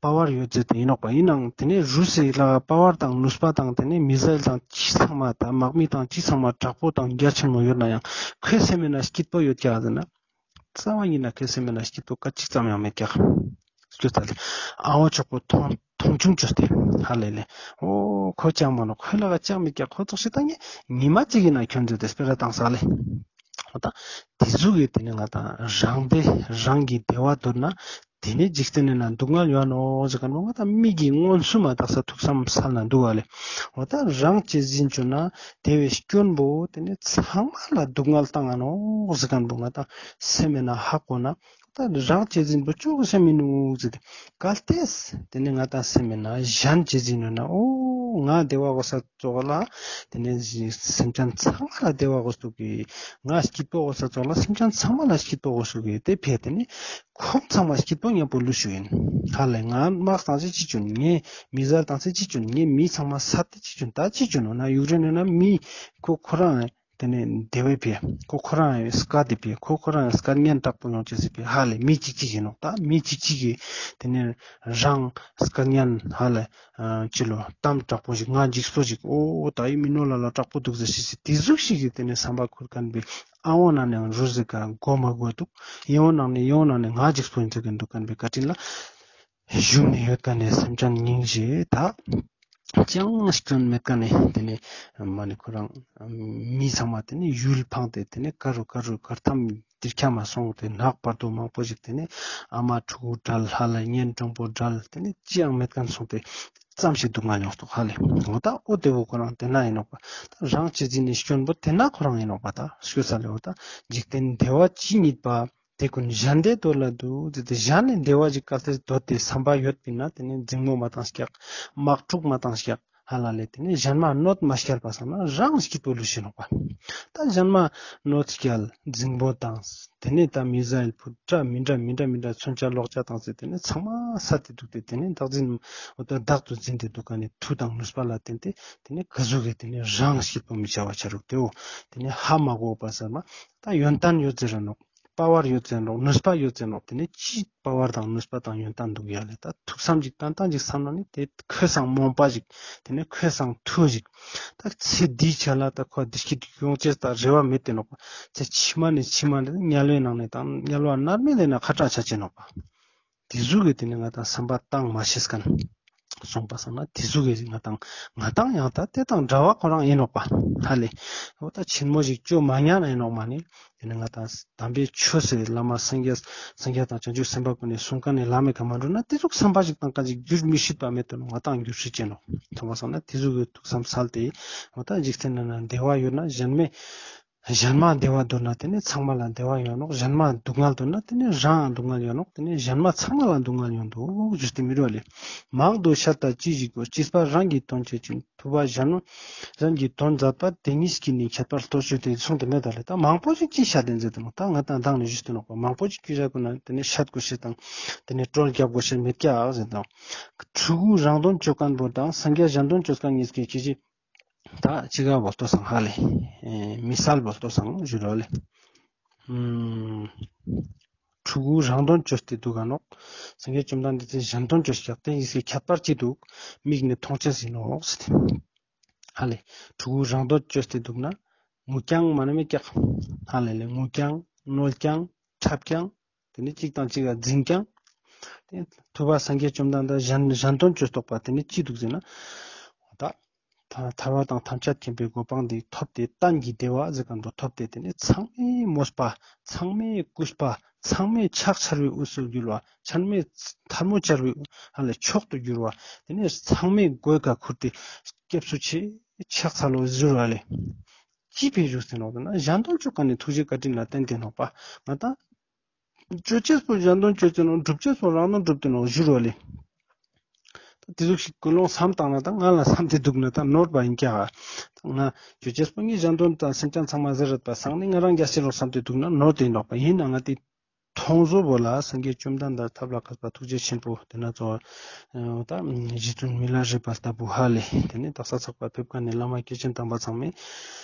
པ་ཝར་ཡོད་ཟེར་ཏེ་ཡིན་ནོག་པ། ཡིན་ནའང་དེ་ནེ་རུས་སེ་ལ་པ་ཝར་དང་ནུས་པ་དང་དེ་ནེ་མི་ཟའིལ་དང་ཅི་ཚང་མ་ད་དམག་མི་དང་ཅི་ཚང་མ་དྲག་པོ་དང་རྒྱ་ཆེན་མོ་ཡོད་ན་ཡང་ཁོའི་སེམས་ན་སྐྱིད་པོ་ཡོད་ཀྱག་ཟེར་ན་རྩ་བ་ཡིན་ན་ཁོའི་སེམས་ན་སྐྱིད་པོ་སྐད་ཅིག་ཙམ་ཡང་མེད་ཀྱག། སྐྱོ་ཚ་ལེ། ཨ་བོ་ཅོག་པོ་མཐོང་མཐོང་ཆུང་ཅོས་ཏེ་ཧ་ལེ་ལེ། ཨོ་ཁོ་ཅང་མ་ནོག། ཁོའི་ལ་ཅང་མེད་ཀྱག། ཁོ་ཙོགས་ཤིག་ད་ངས་ཉི་མ་གཅིག་ཡིན་ན་ཁྱོད་ཚོ་དེ་སྤེ་ར་བཏང་ས་ལེ། འོ་ད་དེ་ཟུག་གི་དེ་ནེ་ང་ཏང་རང་བདེ་རང་གི་བདེ་བ་འདོད་ན་དེ་ནེ་འཇིག་རྟེན་ནི་ན་སྡུག་བསྔལ་ཡོད་ནོག་ཟེར་ཁན་བོ་ང་ཏང་མིག་གི་མངོན་སུམ་མ་དག་ས་ཐུགས་བསམ་སལ་ན་འདུག་བ་ལེ། འོ་ད་རང་གཅེས་འཛིན་ཅོ་ན་དེ་བོའི་སྐྱོན་བོ་དེ་ནེ་ཚང་མ་ལ་སྡུག་བསྔལ་བཏང་ང་ནོག་ཟེར་ཁན་བོ་ང་ཏང་སེམས་ན་ཧ་གོ་ན། ད་རང་གཅེས་འཛིན་པོ་ཅོག་གི་སེམས་མི་ནུག་ཟེར་ཏེ། གལ་ཏེ་དེ་ནེ་ང་ཏང་སེམས་ན་གཞན་གཅེས་འཛིན་ཡོད་ན་ཨོ་ང་བདེ་བ་དགོས་ས་ཙོགས་ལ་དེ་ནེ་སེམས་ཅན་ཚང་མ་ལ་བདེ་བ་དགོས་སུག་གི། ང་སྐྱིད་པོ་དགོས་ས་ཙོགས་ལ་སེམས་ཅན་ཚང་མ་ལ་སྐྱིད་པོ་དགོས་སུག་གི། དེ་ཕི་དེ་ནེ་ཁོང་ཚང་མ་སྐྱིད་པོ་ཉམ་པོ་ལུས་ཤིག་ཡིན། ཧ་ལེ་ང་དམག་བཏང་ཚེ་ཅི་ཅོ་ནི། ངས་མི་ཟའིལ་བཏང་ཚེ་ཅི་ཅོ་ནི། ངས་མི་ཚང་མ་སད་དེ་ཅི་ཅོ་ནི། ད་ཅི་ཅོ་ནི་ན་ཡུཀ་རེན་ན་མི་ཁོ་ཁོ་རང་དེ་ནེ་བདེ་བའི་ཕི་ཁོ་ཁོ་རང་ཡང་སྐད་དེ་ཕི་ཁོ་ཁོ་རང་ཡང་སྐད་ཉན་དྲག་པོ་ཡོང་ཅེས་སི་ཕི་ཧ་ལེ་མི་གཅིག་གཅིག་ཡིན་ནོག། ད་མི་གཅིག་གཅིག་གི་དེ་ནེ་རང་སྐད་ཉན་ཧ་ལེ་ཅི་ལོ་གཏམ་དྲག་པོ་ཞིག་ང་འཇིགས་པོ་ཞིག་ཨོ་ད་ཡི་མི་ནོ་ལ་ལ་དྲག་པོ་འདུག་ཟེར་ཤེས་སི་དེ་ཟུག་ཞིག་གི་དེ་ནེ་བསམ་པ་ཁུར་ཁན་བོའི་ཨ་བོ་ན་ནེ་རུས་སེ་ཀ་གོ་མ་གོ་འདུག། ཡེ་བོ་ན་ནེ་ཡེ་བོ་ན་ནེ་ང་འཇིགས་པོ་ཡིན་ཟེར་གི་འདུག་ཁན་བོའི་བཀའ་དྲིན་ལ། ཞུམ་ནེ་ཡོད་ཁན་ནི་སེམས་ཅན་སྙིང་རྗེ་ད་ཅང་སྐྱོན་མེད་ཁན་ནི་དེ་ནེ་མ་ནེ་ཁོ་རང་མི་ཚང་མ་དེ་ནེ་ཡུལ་ཕངས་ཏེ་དེ་ནེ་ག་རུ་ག་རུ་གར་ཐམ་དིར་ཁྱ་མ་སོང་སྟེ་ནག་བར་དོ་མང་པོ་ཞིག་དེ་ནེ་ཨ་མ་ཕྲུ་གུ་བྲལ་ཧ་ལེ་གཉེན་དྲུང་པོ་བྲལ་དེ་ནེ་ཅི་ཡང་མེད་ཁན་སོང་སྟེ་ཙམ་ཞིག་སྡུག་བསྔལ་ཡོང་སྟོག་ཧ་ལེ། འོ་ད་ཨོ་དེ་བོ་ཁོ་རང་དེ་ན་ཡིན་ནོག་པ། ད་རང་གཅེས་འཛིན་ནི་སྐྱོན་པོ་དེ་ན་ཁོ་རང་ཡིན་ནོག་པ། ད་སྐྱོ་ས་ལེ། འོ་ད་འཇིག་རྟེན་བདེ་བ་ཇི་སྙེད་པ། དེ་ཀུན་གཞན་བདེ་འདོད་ལ་འདུད་ཟེར་ཏེ་གཞན་ནི་བདེ་བ་ཞིག་གལ་ཏེ་འདོད་དེ་བསམ་པ་ཡོད་པིན་ན་དེ་ནེ་འཛིང་མོ་མ་བཏང་ཤག། དམག་འཁྲུག་མ་བཏང་ཤག་ཧ་ལ་ལེ། དེ་ནེ་གཞན་མ་གནོད་མ་སྐྱལ་པ་བསམ་ན་རང་སྐྱིད་པོ་ལུས་ཤེས་ནོག་པ། ད་གཞན་མ་གནོད་སྐྱལ་འཛིང་པོ་བཏང་དེ་ནེ་ད་མི་ཟའིལ་ཕུ་འདྲ་མི་འདྲ་མི་འདྲ་མི་འདྲ་མཚོན་ཆ་ལོག་ཆ་བཏང་སྟེ་དེ་ནེ་ཚང་མ་སད་དེ་འདུག་སྟེ་དེ་ནེ་བདག་འཛིན་འོ་ད་བདག་ཏུ་འཛིན་ཏེ་འདུག་ཁན་ནི་མཐུ་དང་ནུས་པ་ལ་བརྟེན་ཏེ་དེ་ནེ་ག་ཟུག་གི་དེ་ནེ་རང་སྐྱིད་པོ་མི་བྱ་བ་ཆ་རུག་དེ་བོ་དེ་ནེ་ཧ་མ་གོ་བ་བསམ་ན་ད་ཡོན་ཏན་ཡོད་ཟེར་ར་ནོག། པ་ཝར་ཡོད་ཟེར་ནོག། ནུས་པ་ཡོད་ཟེར་ནོག། དེ་ནེ་ཅི་པ་ཝར་དང་ནུས་པ་དང་ཡོན་ཏན་འདུག་ཡ་ལེ། ད་ཐུགས་བསམ་ཅིག་ཏན་ཏན་ཅིག་བསམ་ན་ནི་དེ་ཁོས་སང་རྨོངས་པ་ཞིག། དེ་ནེ་ཁོས་སང་ཐུ་ཞིག། ད་ཚེ་འདིའི་ཆ་ལ་ད་ཁོ་བདེ་སྐྱིད་ཡོང་ཅེས་ད་རེ་བ་མེད་དེ་ནོག་པ། ཚེ་ཕྱི་མ་ནེ་ཕྱི་མ་ནེ་དམྱལ་བའི་ནང་ནེ་དང་དམྱལ་བ་མནར་མེད་ལས་ན་ཁ་གྲག་ཆ་ཅེས་ནོག་པ། དེ་ཟུག་གི་དེ་ནེ་ང་ཏང་བསམ་པ་བཏང་མ་ཤེས་མཁན་སོང་པ་སང་ན་དེ་ཟུག་གི་ང་ཏང་ང་ཏང་ཡང་ད་དེ་དང་འདྲ་བ་ཁོ་རང་ཡིན་ནོག་པ། ཧ་ལེ། འོ་ད་ཆེན་མོ་ཞིག་བཅོ་མ་ཉན་ན་ཡིན་ནོག་མ་ནི། དེ་ནེ་ང་ཏང་དམ་པའི་ཆོས་སི་བླ་མ་སངས་རྒྱས་སངས་རྒྱས་དང་བྱང་ཆུབ་སེམས་དཔའ་ཀུན་ནི་གསུང་མཁན་ནི་བླ་མའི་ཀ་མ་འགྲོ་ན་དེ་ཟུག་བསམ་པ་ཞིག་བཏང་མཁན་ཞིག་འགྱུར་མི་སྲིད་པ་མེད་དོ་ནོ། ང་ཏང་འགྱུར་སྲིད་ཅེ་ནོག། མཐོང་བ་སང་ན་དེ་ཟུག་གི་ཐུགས་བསམ་སལ་ཏེ་འོ་ད་འཇིག་རྟེན་ནང་ན་བདེ་བ་ཡོད་ན་གཞན་མེད། གཞན་མ་བདེ་བ་འདོད་ན་དེ་ནེ་ཚང་མ་ལ་བདེ་བ་ཡོང་ནོག། གཞན་མ་སྡུག་བསྔལ་འདོད་ན་དེ་ནེ་རང་སྡུག་བསྔལ་ཡོང་ནོག། དེ་ནེ་གཞན་མ་ཚང་མ་ལ་སྡུག་བསྔལ་ཡོང་འདུག་ཞུས་ཏེ་མི་རོ་ལེ། མང་དུ་བཤད་པ་ཅི་ཞིག་གོ། སྐྱེས་པ་རང་གི་དོན་བྱེད་ཅིང་། ཐུབ་པ་གཞན་གཞན་གྱི་དོན་མཛད་པ། དེ་ཉིད་ཀྱིས་ནི་ཁྱད་པར་ལྟོས་ཞུས་ཏེ་གསུངས་ཏེ་མེད་ད་ལེ། ད་མང་པོ་ཞིག་ཅི་བཤད་དེ་མཛད་དེ་ནོག། ད་ང་ཏང་མདང་ནེ་ཞུས་ཏེ་ནོག་པ། མང་པོ་ཞིག་ཅི་བཤད་གོ་ན་དེ་ནེ་བཤད་དགོས་ཤེས་དང་དེ་ནེ་སྐྲོལ་རྒྱབ་དགོས་ཤེས་མེད་ཀྱག་ཟེར་དང་། ཕྲུ་གུ་རང་དོན་ཅོ་མཁན་པོ་དང་སངས་རྒྱས་གཞན་དོན་ཅོ་མཁན་གཉིས་ཀྱི་ཁྱད་ཆོས། ད་ཅི་ག་བོ་ལྟོས་སང་ཧ་ལེ། ཨེ་མི་སལ་བོ་ལྟོས་སང་ཞུ་རོ་ལེ། ཨུམ། ཕྲུ་གུ་རང་དོན་ཅོས་ཏེ་འདུག་ག་ནོག། སངས་རྒྱས་བཅོམ་ལྡན་འདས་སི་གཞན་དོན་ཅོས་ཀྱག། དེ་ཡིན་སའི་ཁྱད་པར་ཅི་འདུག། མིག་ནེ་མཐོང་ཅེས་ཡིན་ནོག་ཟེར་ཏེ། ཧ་ལེ། ཕྲུ་གུ་རང་དོན་ཅོས་ཏེ་འདུག་ན་ངུ་རྐྱང་མ་ནེ་མེད་ཀྱག། ཧ་ལེ་ལེ་ངུ་རྐྱང་གནོད་རྐྱང་འཁྲབ་རྐྱང་། དེ་ནེ་གཅིག་དང་གཅིག་ལ་འཛིང་རྐྱང་། དེ་ཐུབ་པ་སངས་རྒྱས་བཅོམ་ལྡན་འདས་གཞན་གཞན་དོན་ཅོས་རྟོགས་པ་དེ་ནེ་ཅི་འདུག་ཟེར་ན། ད་ཐ་ཐར་པ་དང་ཐམས་ཅད་མཁྱེན་པའི་གོ་འཕང་དེ་ཐོབ་སྟེ་གཏན་གྱི་བདེ་བ་ཟེར་མཁན་པོ་ཐོབ་སྟེ་དེ་ནེ་ཚང་མས་མོས་པ་ཚང་མས་གུས་པ་ཚང་མས་ཕྱག་འཚལ་བའི་དབུས་སུ་གྱུར་བ་ཚང་མས་ཐལ་མོ་སྦྱར་བའི་ཧ་ལས་མཆོག་ཏུ་གྱུར་བ་དེ་ནེ་ཚང་མས་མགོའི་ཀ་ཁུར་ཏེ་སྐྱབས་སུ་མཆི་ཕྱག་འཚལ་ལོ་ཟེར་བ་ལེ། ཅི་ཕི་ཞུགས་ཟེར་ནོག་ཟེར་ན་གཞན་དོན་ཅོ་མཁན་ནི་ཐུགས་རྗེ་བཀའ་དྲིན་ལ་བརྟེན་ཏེ་ནོག་པ། ང་ད་ཅོ་ཅེས་པོ་གཞན་དོན་ཅོས་ཏེ་ནོག། སྒྲུབ་ཅེས་པོ་རང་དོན་སྒྲུབ་སྟེ་ནོག་ཞུ་རོ་ལེ། ད་དེ་ཟུག་ཞིག་ཀུན་སློང་བསམ་བཏང་ན་ད་ང་ལ་བསམ་སྟེ་འདུག་ན་ད་ནོར་བ་ཡིན་ཀྱག། ང་ཅོ་ཅེས་པོ་ངའི་གཞན་དོན་དང་སེམས་ཅན་ཚང་མ་ཟེར་རད་པ་སང་ནི་ང་རང་རྒྱལ་སེ་ལོག་བསམ་སྟེ་འདུག་ན་ནོར་ཏེ་ཡིན་ནོག་པ། ཡིན་ན་ང་དེ་མཐོང་བཟོ་བོ་ལ་སངས་རྒྱས་བཅོམ་ལྡན་འདས་ཐབས་ལ་མཁས་པ་ཐུགས་རྗེ་ཆེན་པོ་དེ་ན་ཚོ་ད་རྗེ་བཙུན་མི་ལ་རས་པ་ལྟ་བུ་ཧ་ལས་དེ་ནི་དག་ས་ཚགས་པ་ཕེབས་མཁན་ནི་བླ་མ་སྐྱེས་ཆེན་དམ་པ་ཚང་མས།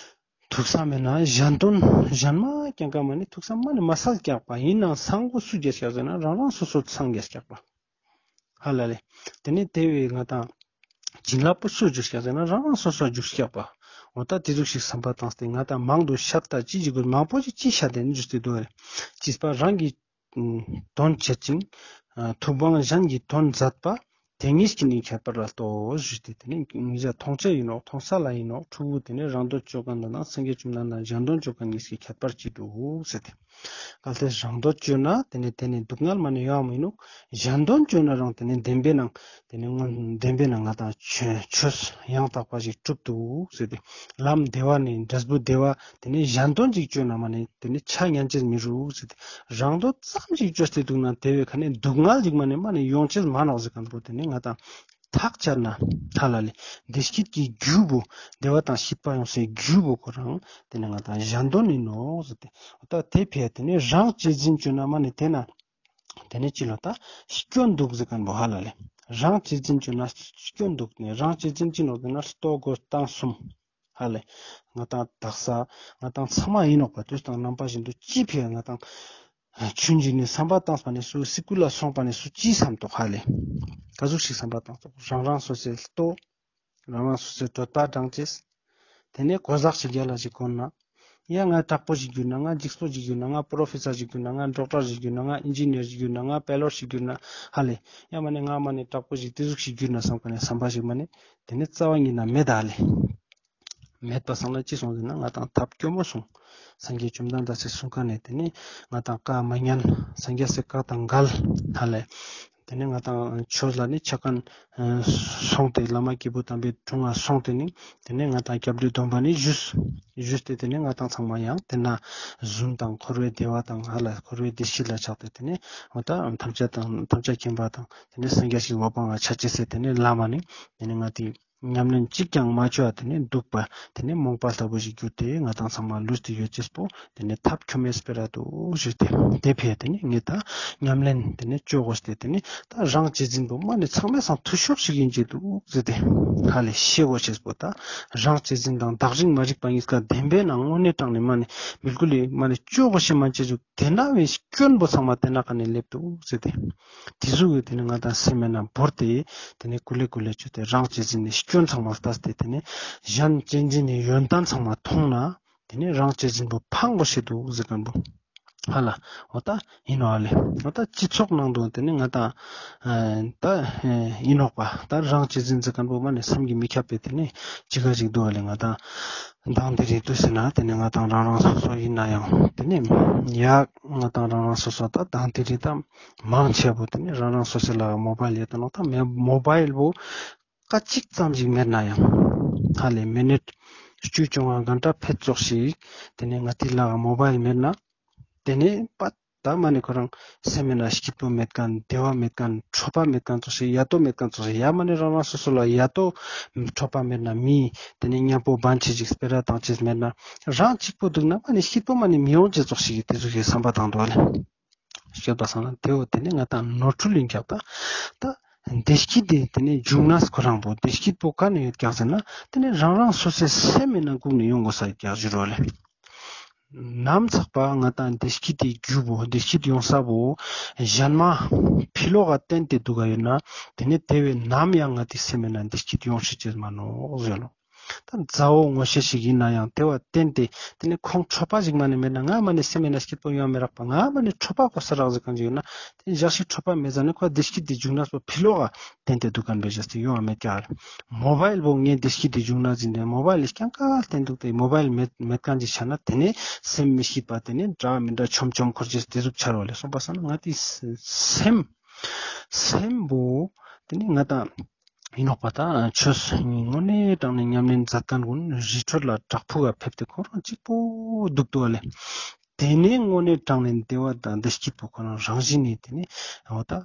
ཐུགས་བསམ་མེད་ན་གཞན་དོན་གཞན་མ་ཀྱང་ཀ་མ་ནི་ཐུགས་བསམ་མ་ནི་མ་སལ་ཀྱག་པ། ཡིན་ནའང་སང་གོ་སུ་རྒྱས་ཀྱག་ཟེར་ན་རང་རང་སོ་སོ་སང་རྒྱས་ཀྱག་པ། ཧ་ལ་ལེ། དེ་ནི་དེ་བས་ང་དང་བྱིན་རླབས་པོ་སུ་འཇུག་ཀྱག་ཟེར་ན་རང་རང་སོ་སོ་འཇུག་ཀྱག་པ། འོ་ད་དེ་ཟུག་ཞིག་བསམ་པ་བཏང་སྟེ་ང་དང་མང་དུ་བཤད་ད་ཅི་ཞིག་དགོས། མང་པོ་ཞིག་ཅི་བཤད་དེ་ནི་འཇུག་སྟེ་འདུག་རེད། སྐྱེས་པ་རང་གི་དོན་བྱེད་ཅིང་། ཐུབ་དབང་གཞན་གྱི་དོན་མཛད་པ། དེ་གཉིས་ཀྱིས་ནི་ཁྱད་པར་ལ་ལྟོས་ཞུས་ཏེ་དེ་ནི་ངེད་ཅག་མཐོང་ཆ་ཡིན་ནོག། མཐོང་ས་ལ་ཡིན་ནོག། ཕྲུ་གུ་དེ་ནི་རང་དོན་ཅོ་མཁན་དང་སངས་རྒྱས་བཅོམ་ལྡན་འདས་གཞན་དོན་ཅོ་མཁན་གཉིས་ཀྱི་ཁྱད་པར་ཅི་འདུག་ཟེར་ཏེ། གལ་ཏེ་རང་དོན་ཅོས་ན་དེ་ནི་དེ་ནི་སྡུག་བསྔལ་མ་ནི་ཡོང་མི་ནུག། གཞན་དོན་ཅོས་ན་རང་དེ་ནི་བདེན་པའི་ནང་དེ་ནི་སྔོན་བདེན་པའི་ནང་ང་དང་ཆོས་ཆོས་ཡང་དག་པ་ཞིག་གྲུབ་འདུག་ཟེར་ཏེ། ལམ་བདེ་བ་ནི་འབྲས་བུ་བདེ་བ་དེ་ནི་གཞན་དོན་ཅིག་ཅོས་ན་མ་ནི་དེ་ནི་ཆ་ཉན་ཅེས་མི་རུག་ཟེར་ཏེ། རང་དོན་ཙམ་ཞིག་ཅོས་ཏེ་འདུག་ན་དེ་བས་ཁ་ནས་སྡུག་བསྔལ་ཞིག་མ་ནས་མ་ནས་ཡོང་ཅེས་མ་ནོག་ཟེར་མཁན་པོ་དེ་ནི་ང་དང་ཐག་བཅད་ན་ཧ་ལ་ལེ། བདེ་སྐྱིད་ཀྱི་རྒྱུ་བོ་བདེ་བ་དང་སྐྱིད་པ་ཡོང་སའི་རྒྱུ་བོ་ཁོ་རང་དེ་ནི་ང་དང་གཞན་དོན་ཡིན་ནོག་ཟེར་ཏེ། ད་དེ་ཕི་ཡ་དེ་ནི་རང་གཅེས་འཛིན་ཅོས་ན་མ་ནས་དེ་ན་དེ་ནི་ཅི་ལོ་ད་སྐྱོན་འདུག་ཟེར་མཁན་པོ་ཧ་ལ་ལེ། རང་གཅེས་འཛིན་ཅོས་ན་སྐྱོན་འདུག་ནས་རང་གཅེས་འཛིན་ཅི་ནོག་ཟེར་ན་ལྟོ་གོས་གཏམ་གསུམ། ཧ་ལེ། ང་དང་དག་ས་ང་དང་ཚང་མ་ཡིན་ནོག་པ། དུས་དང་རྣམ་པ་བཞིན་དུ་ཅི་ཕི་ཡ་ང་དང་ཆུང་ཅིག་ནས་བསམ་པ་བཏང་པ་ནས་སུ་སི་ཀུལ་ལ་སོང་པ་ནས་སུ་ཅི་བསམ་ཏོག་ཧ་ལེ། ག་ཟུག་ཞིག་བསམ་པ་བཏང་ཏོག། རང་རང་སོ་སོའི་ལྟོ། རང་རང་སོ་སོའི་གྲོད་པ་འགྲང་ཅེས། དེ་ནས་གོ་ཟག་ཞིག་རྒྱལ་ལ་ཞིག་གོན་ན། ཡ་ང་དྲག་པོ་ཞིག་གྱུར་ན་ང་འཇིགས་པོ་ཞིག་གྱུར་ན་ང་པྲོ་ཕེ་སར་ཞིག་གྱུར་ན་ང་ཌོག་ཊར་ཞིག་གྱུར་ན་ང་ཨིན་ཇི་ནི་ཡར་ཞིག་གྱུར་ན་ང་པའི་ལོཊ་ཞིག་གྱུར་ན་ཧ་ལེ། ཡ་མ་ནས་ང་མ་ནས་དྲག་པོ་ཞིག་དེ་ཟུག་ཞིག་གྱུར་ན་བསམ་པ་ནས་བསམ་པ་ཞིག་མ་ནས་དེ་ནི་རྩ་བ་ཉིད་ན་མེད་ད་ལེ། མེད་པ་སང་ན་ཅི་སོང་ཟེར་ན་ང་དང་ཐབས་སྐྱོ་མོ་སོང་། སངས་རྒྱས་བཅོམ་ལྡན་འདས་སི་གསུང་ཁན་ནི་དེ་ནི་ང་དང་བཀའ་མ་ཉན། སངས་རྒྱས་སི་བཀའ་དང་འགལ་ཧ་ལེ། དེ་ནི་ང་དང་ཆོས་ལ་ནི་ཆ་མཁན་སོང་སྟེ་བླ་མ་སྐྱེས་བུ་དམ་པའི་དྲུང་ང་སོང་སྟེ་ནི་དེ་ནི་ང་དང་སྐྱབས་འགྲོའི་སྡོམ་པ་ནི་ཞུས། ཞུས་ཏེ་དེ་ནི་ང་དང་ཚང་མ་ཡང་དེ་ན་རྫུན་དང་འཁོར་བའི་བདེ་བ་དང་ཧ་ལ་འཁོར་བའི་བདེ་སྐྱིད་ལ་ཆགས་ཏེ་དེ་ནི་ང་དང་ཐམས་ཅད་དང་ཐམས་ཅད་མཁྱེན་པ་དང་དེ་ནི་སངས་རྒྱས་ཀྱི་འོད་དཔག་མེད་ཆ་ཅེས་སི་དེ་ནི་ལམ་ནི་དེ་ནི་ང་དེ་ ཉམས་ལེན་གཅིག་ཀྱང་མ་བཅོ་བ་དེ་ནེ་འདུག་པ་དེ་ནེ་རྨོངས་པ་ལྟ་བུ་ཞིག་གྱུར་ཏེ་ང་དང་ཚང་མ་ལུས་ཏེ་ཡོད་ཅེས་པོ་དེ་ནེ་ཐབས་ཁྱོ་མེད་སྤེ་ར་འདུག་ཞུས་ཏེ། དེ་ཕི་ཡ་དེ་ནེ་ངས་ད་ཉམས་ལེན་དེ་ནེ་བཅོ་དགོས་ཏེ་དེ་ནེ་ད་རང་གཅེས་འཛིན་པོ་མ་ནེ་ཚང་མའི་སང་ཐུ་ཤོས་ཤིག་ཡིན་ཅེས་འདུག་ཟེར་ཏེ་ཧ་ལས་ཤེས་དགོས་ཤེས་པོ་ད་རང་གཅེས་འཛིན་དང་བདག་གཞན་མ་རིག་པ་གཉིས་ཀ་བདེན་པའི་ནང་དངོས་གནས་དྲང་ནས་མ་ནེ་བིལ་ཀུལ་ལི་མ་ནེ་བཅོ་དགོས་ཤེས་མན་ཆད་ཞིག་དེ་ན་བའི་སྐྱོན་པོ་ཚང་མ་དེ་ན་ཀ་ནེ་སླེབས་འདུག་ཟེར་ཏེ། དེ་ཟུག་གི་དེ་ནེ་ང་དང་སེམས་མེད་ན་བོར་ཏེ་དེ་ནེ་ཀུ་ལེ་ཀུ་ལེ་བཅོས་ཏེ་རང་གཅེས་འཛིན་ནི་སྐྱོན་ཚང་མ་ལྟས་ཏེ་དེ་ནེ་གཞན་གཅེས་འཛིན་ནི་ཡོན་ཏན་ཚང་མ་མཐོང་ན་དེ་ནེ་རང་གཅེས་འཛིན་པོ་ཕང་དགོས་ཤེས་འདུག་ཟེར་མཁན་པོ། ཧ་ལ། འོ་ད་ཡིན་ནོག་ཨ་ལེ། འོ་ད་སྤྱི་ཚོགས་ནང་དུ་དེ་ནེ་ང་དང་ཨ་ད་ཨ་ཡིན་ནོག་པ། ད་རང་གཅེས་འཛིན་ཟེར་མཁན་པོ་མ་ནེ་བསམ་གྱིས་མི་ཁྱབ་པའི་དེ་ནེ་ཅི་ག་ཞིག་འདུག་ཨ་ལེ། ང་དང་མདང་དེ་རིང་དུས་ཟེར་ན་དེ་ནེ་ང་དང་རང་རང་སོ་སོ་ཡིན་ན་ཡང་དེ་ནེ་ཡ་ང་དང་རང་རང་སོ་སོ་ད་མདང་དེ་རིང་ད་མང་ཆེ་བོ་དེ་ནེ་རང་རང་སོ་སོའི་ལག་མོ་བཱའིལ་ཡོད་དེ་ནོག། ད་མེ་མོ་བཱའིལ་བོ་སྐད་ཅིག་ཙམ་ཞིག་མེད་ན་ཡང་ཧ་ལས་མི་ནིཊ་བཅུ་བཅོ་ལྔ་གན་ཊ་ཕེད་ཙོགས་ཤིག་དེ་ནེ་ང་ཏི་ལག་མོ་བཱའིལ་མེད་ན་དེ་ནེ་པ་ད་མ་ནེ་ཁོ་རང་སེམས་མེད་ན་སྐྱིད་པོ་མེད་མཁན་བདེ་བ་མེད་མཁན་འཕྲོད་པ་མེད་མཁན་ཙོགས་ཤིག་ཡ་ཏོ་མེད་མཁན་ཙོགས་ཤིག་ཡ་མ་ནེ་རང་རང་སོ་སོ་ལ་ཡ་ཏོ་འཕྲོད་པ་མེད་ན་མི་དེ་ནེ་མཉམ་པོ་བན་ཆེ་ཞིག་སྤེ་ར་བཏང་ཅེས་མེད་ན་རང་གཅིག་པོ་འདུག་ན་མ་ནེ་སྐྱིད་པོ་མ་ནེ་མི་ཡོང་ཅེས་ཙོགས་ཤིག་དེ་ཟུག་གི་བསམ་པ་བཏང་འདུག་ཨ་ལེ། སྐྱོད་པ་སང་ན་དེ་བོ་དེ་ནེ་ང་དང་ནོར་འཁྲུལ་ཡིན་ཀྱག་ད། ད་བདེ་སྐྱིད་དེ་དེ་ནེ་འབྱུང་གནས་ཁོ་རང་པོ་བདེ་སྐྱིད་པོ་ག་ནེ་ཡོད་ཀྱག་ཟེར་ན་དེ་ནེ་རང་རང་སོ་སོའི་སེམས་མེད་ན་ཁུག་ནེ་ཡོང་དགོས་ས་ཡོད་ཀྱག་ཞུ་རོགས་ལེ། ནམ་ཚག་པ་ང་དང་བདེ་སྐྱིད་དེ་རྒྱུ་བོ་བདེ་སྐྱིད་ཡོང་ས་བོ་གཞན་མ་ཕི་ལོག་ག་བརྟེན་ཏེ་འདུག་ག་ཡོད་ན་དེ་ནེ་དེ་བས་ནམ་ཡང་ང་ཏི་སེམས་མེད་ན་བདེ་སྐྱིད་ཡོང་ཤེས་ཅེས་མ་ནོག་ཟེར་ནོག། ད་མཛའ་བོ་ངོ་ཤེས་ཤིག་ཡིན་ན་ཡང་དེ་བ་བརྟེན་ཏེ་དེ་ནེ་ཁོང་འཕྲོད་པ་ཞིག་མ་ནེ་མེད་ན་ང་མ་ནེ་སེམས་མེད་ན་སྐྱིད་པོ་ཡོང་མི་རག་པ། ང་མ་ནེ་འཕྲོད་པ་གོ་ས་རག་ཟེར་མཁན་ཞིག་ཡོད་ན་དེ་ཞག་ཞིག་འཕྲོད་པ་མེད་ཟ་ནེ་ཁོ་བདེ་སྐྱིད་དེ་འབྱུང་གནས་པོ་ཕི་ལོག་ག་བརྟེན་ཏེ་འདུག་མཁན་པའི་ཞག་ཞིག་ཡོང་བ་མེད་ཀྱག། མོ་བཱའིལ་བོ་ངའི་བདེ་སྐྱིད་དེ་འབྱུང་གནས་ཟིན་ཏེ་མོ་བཱའིལ་ལ་རྐྱང་ཀ་བརྟེན་འདུག་སྟེ་མོ་བཱའིལ་མེད་མེད་མཁན་ཞིག་ཆ་ན་དེ་ནེ་སེམས་མི་སྐྱིད་པ་དེ་ནེ་འདྲ་མི་འདྲ་ཆོམ་ཆོམ་འཁོར་ཅེས་དེ་ཟུག་ཆ་རོགས་ལེ། སོང་པ་སང་ན་ང་ཏི་སེམས་སེམས་པོ་དེ་ནེ་ང་དང་ཡིན་ནོག་པ། ད་ཆོས་དངོས་གནས་དྲང་ནས་ཉམས་ལེན་མཛད་མཁན་ཀུན་རི་ཁྲོད་ལ་བྲག་ཕུག་ག་ཕེབས་ཏེ་ཁོ་རང་གཅིག་པོ་འདུག་འདུག་ཨ་ལེ། དེ་ནེ་དངོས་གནས་དྲང་ནས་བདེ་བ་དང་བདེ་སྐྱིད་པོ་ཁོ་རང་རང་བཞིན་ནེ་དེ་ནེ་འོ་ད་ཨ་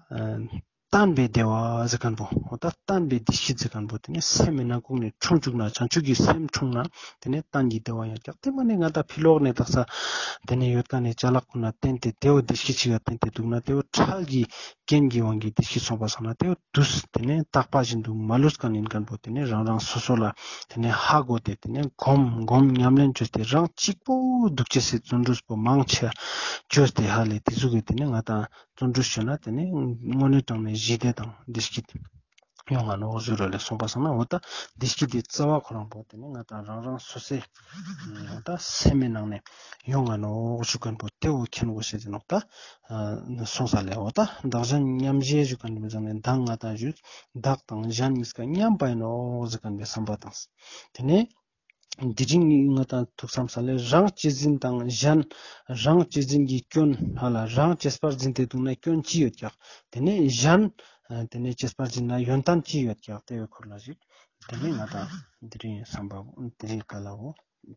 བརྟན་པའི་བདེ་བ་ཟེར་མཁན་པོ་འོ་ད་བརྟན་པའི་བདེ་སྐྱིད་ཟེར་མཁན་པོ་དེ་ནེ་སེམས་མེད་ན་ཁུག་ནེ་འཁྲུངས་བཅུག་ན་བྱང་ཆུབ་ཀྱི་སེམས་འཁྲུངས་ན་དེ་ནེ་བརྟན་གྱི་བདེ་བ་ཡོད་ཀྱག། དེ་མ་ནེ་ང་དང་ཕི་ལོག་ནེ་དག་ས་དེ་ནེ་ཡོད་མཁན་ནི་ཅ་ལག་ཀུན་ལ་བརྟེན་ཏེ་དེ་བོ་བདེ་སྐྱིད་ཞིག་ལ་བརྟེན་ཏེ་འདུག་ན་དེ་བོ་འཕྲལ་གྱི་རྐྱེན་གྱི་དབང་གིས་བདེ་སྐྱིད་སོང་པ་སང་ན་དེ་བོ་དུས་དེ་ནེ་རྟག་པ་བཞིན་དུ་མ་ལུས་མཁན་ཡིན་མཁན་པོ་དེ་ནེ་རང་རང་སོ་སོ་ལ་དེ་ནེ་ཧ་གོ་སྟེ་དེ་ནེ་སྒོམ་སྒོམ་ཉམས་ལེན་བཅོས་ཏེ་རང་གཅིག་པོ་འདུག་ཅེས་སི་བརྩོན་འགྲུས་པོ་མང་ཆེ་བཅོས་ཏེ་ཧ་ལས་དེ་ཟུག་གི་དེ་ནེ་ང་དང་བརྩོན་འགྲུས་བཅོས་ན་དེ་ནེ་དངོས་གནས་དྲང་ནས་ཞི་བདེ་དང་བདེ་སྐྱིད་ཡོང་ང་ནོག་ཞུ་རོགས་ལེ། སོང་པ་སང་ན་འོ་ད་བདེ་སྐྱིད་དེ་རྩ་བ་ཁོ་རང་པོ་དེ་ནེ་ང་དང་རང་རང་སོ་སོའི་འོ་ད་སེམས་མི་ནང་ནེ་ཡོང་ང་ནོག་ཞུ་མཁན་པོ་དེ་བོ་མཁྱེན་དགོས་ཤེས་ཡིན་ནོག་ད། ཨ་སོང་ས་ལེ། འོ་ད་བདག་གཞན་མཉམ་བརྗེ་ཞུ་མཁན་པོ་ཟེར་ནེ་མདང་ང་དང་ཞུས་བདག་དང་གཞན་གཉིས་ཀ་མཉམ་པ་ཡིན་ནོག་ཟེར་མཁན་པའི་བསམ་པ་དང་། དེ་ནེ་དེ་རིང་ང་དང་ཐུགས་བསམ་ས་ལེ་རང་གཅེས་འཛིན་དང་གཞན་རང་གཅེས་འཛིན་གྱི་སྐྱོན་ཧ་ལ་རང་གཅེས་པར་འཛིན་ཏེ་འདུག་ན་སྐྱོན་ཅི་ཡོད་ཀྱག། དེ་ནེ་གཞན་ཨ་དེ་ནེ་གཅེས་པར་འཛིན་ན་ཡོན་ཏན་ཅི་ཡོད་ཀྱག་དེ་བོའི་སྐོར་ལ་ཞིག་དེ་ནེ་ང་དང་དེ་རིང་བསམ་པ་དེ་རིང་ག་ལ་འོ།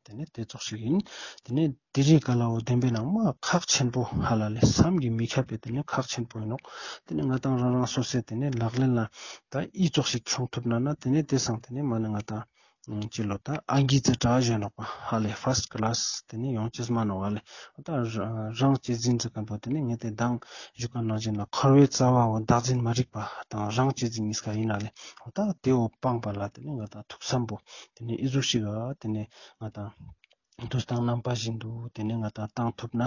དེ་ནེ་དེ་ཙོགས་ཤིག་ཡིན། དེ་ནེ་དེ་རིང་ག་ལ་འོ་བདེན་པའི་ནང་མ་ཁག་ཆེན་པོ་ཧ་ལ་ལེ་བསམ་གྱིས་མི་ཁྱབ་པའི་དེ་ནེ་ཁག་ཆེན་པོ་ཡིན་ནོག། དེ་ནེ་ང་དང་རང་རང་སོ་སོའི་དེ་ནེ་ལག་ལེན་ལ་ད་ཨི་ཙོགས་ཤིག་ཁྱོང་ཐུབ་ན་ན་དེ་ནེ་དེ་སང་དེ་ནེ་མ་ནེ་ང་དང་ཅི་ལོ་ད་ཨང་ཀི་ཙི་དྲག་ཞན་ནོག་པ་ཧ་ལེ་ཕར་སྟ་ཀ་ལཱས་དེ་ནེ་ཡོང་ཅེས་མ་ནོག་ཧ་ལེ། འོ་ད་རང་གཅེས་འཛིན་ཟེར་མཁན་པོ་དེ་ནེ་ངས་དེ་མདང་ཞུ་མཁན་ནང་བཞིན་ལ་འཁོར་བའི་རྩ་བའོ་བདག་འཛིན་མ་རིག་པ་དང་རང་གཅེས་འཛིན་གཉིས་ཀ་ཡིན་ན་ལེ། འོ་ད་དེ་བོ་སྤངས་པ་ལ་དེ་ནེ་ང་དང་ཐུགས་བསམ་པོ་དེ་ནེ་ཨི་ཟུག་ཤིག་ག་དེ་ནེ་ང་དང་དུས་དང་རྣམ་པ་བཞིན་དུ་དེ་ནེ་ང་དང་བཏང་ཐུབ་ན་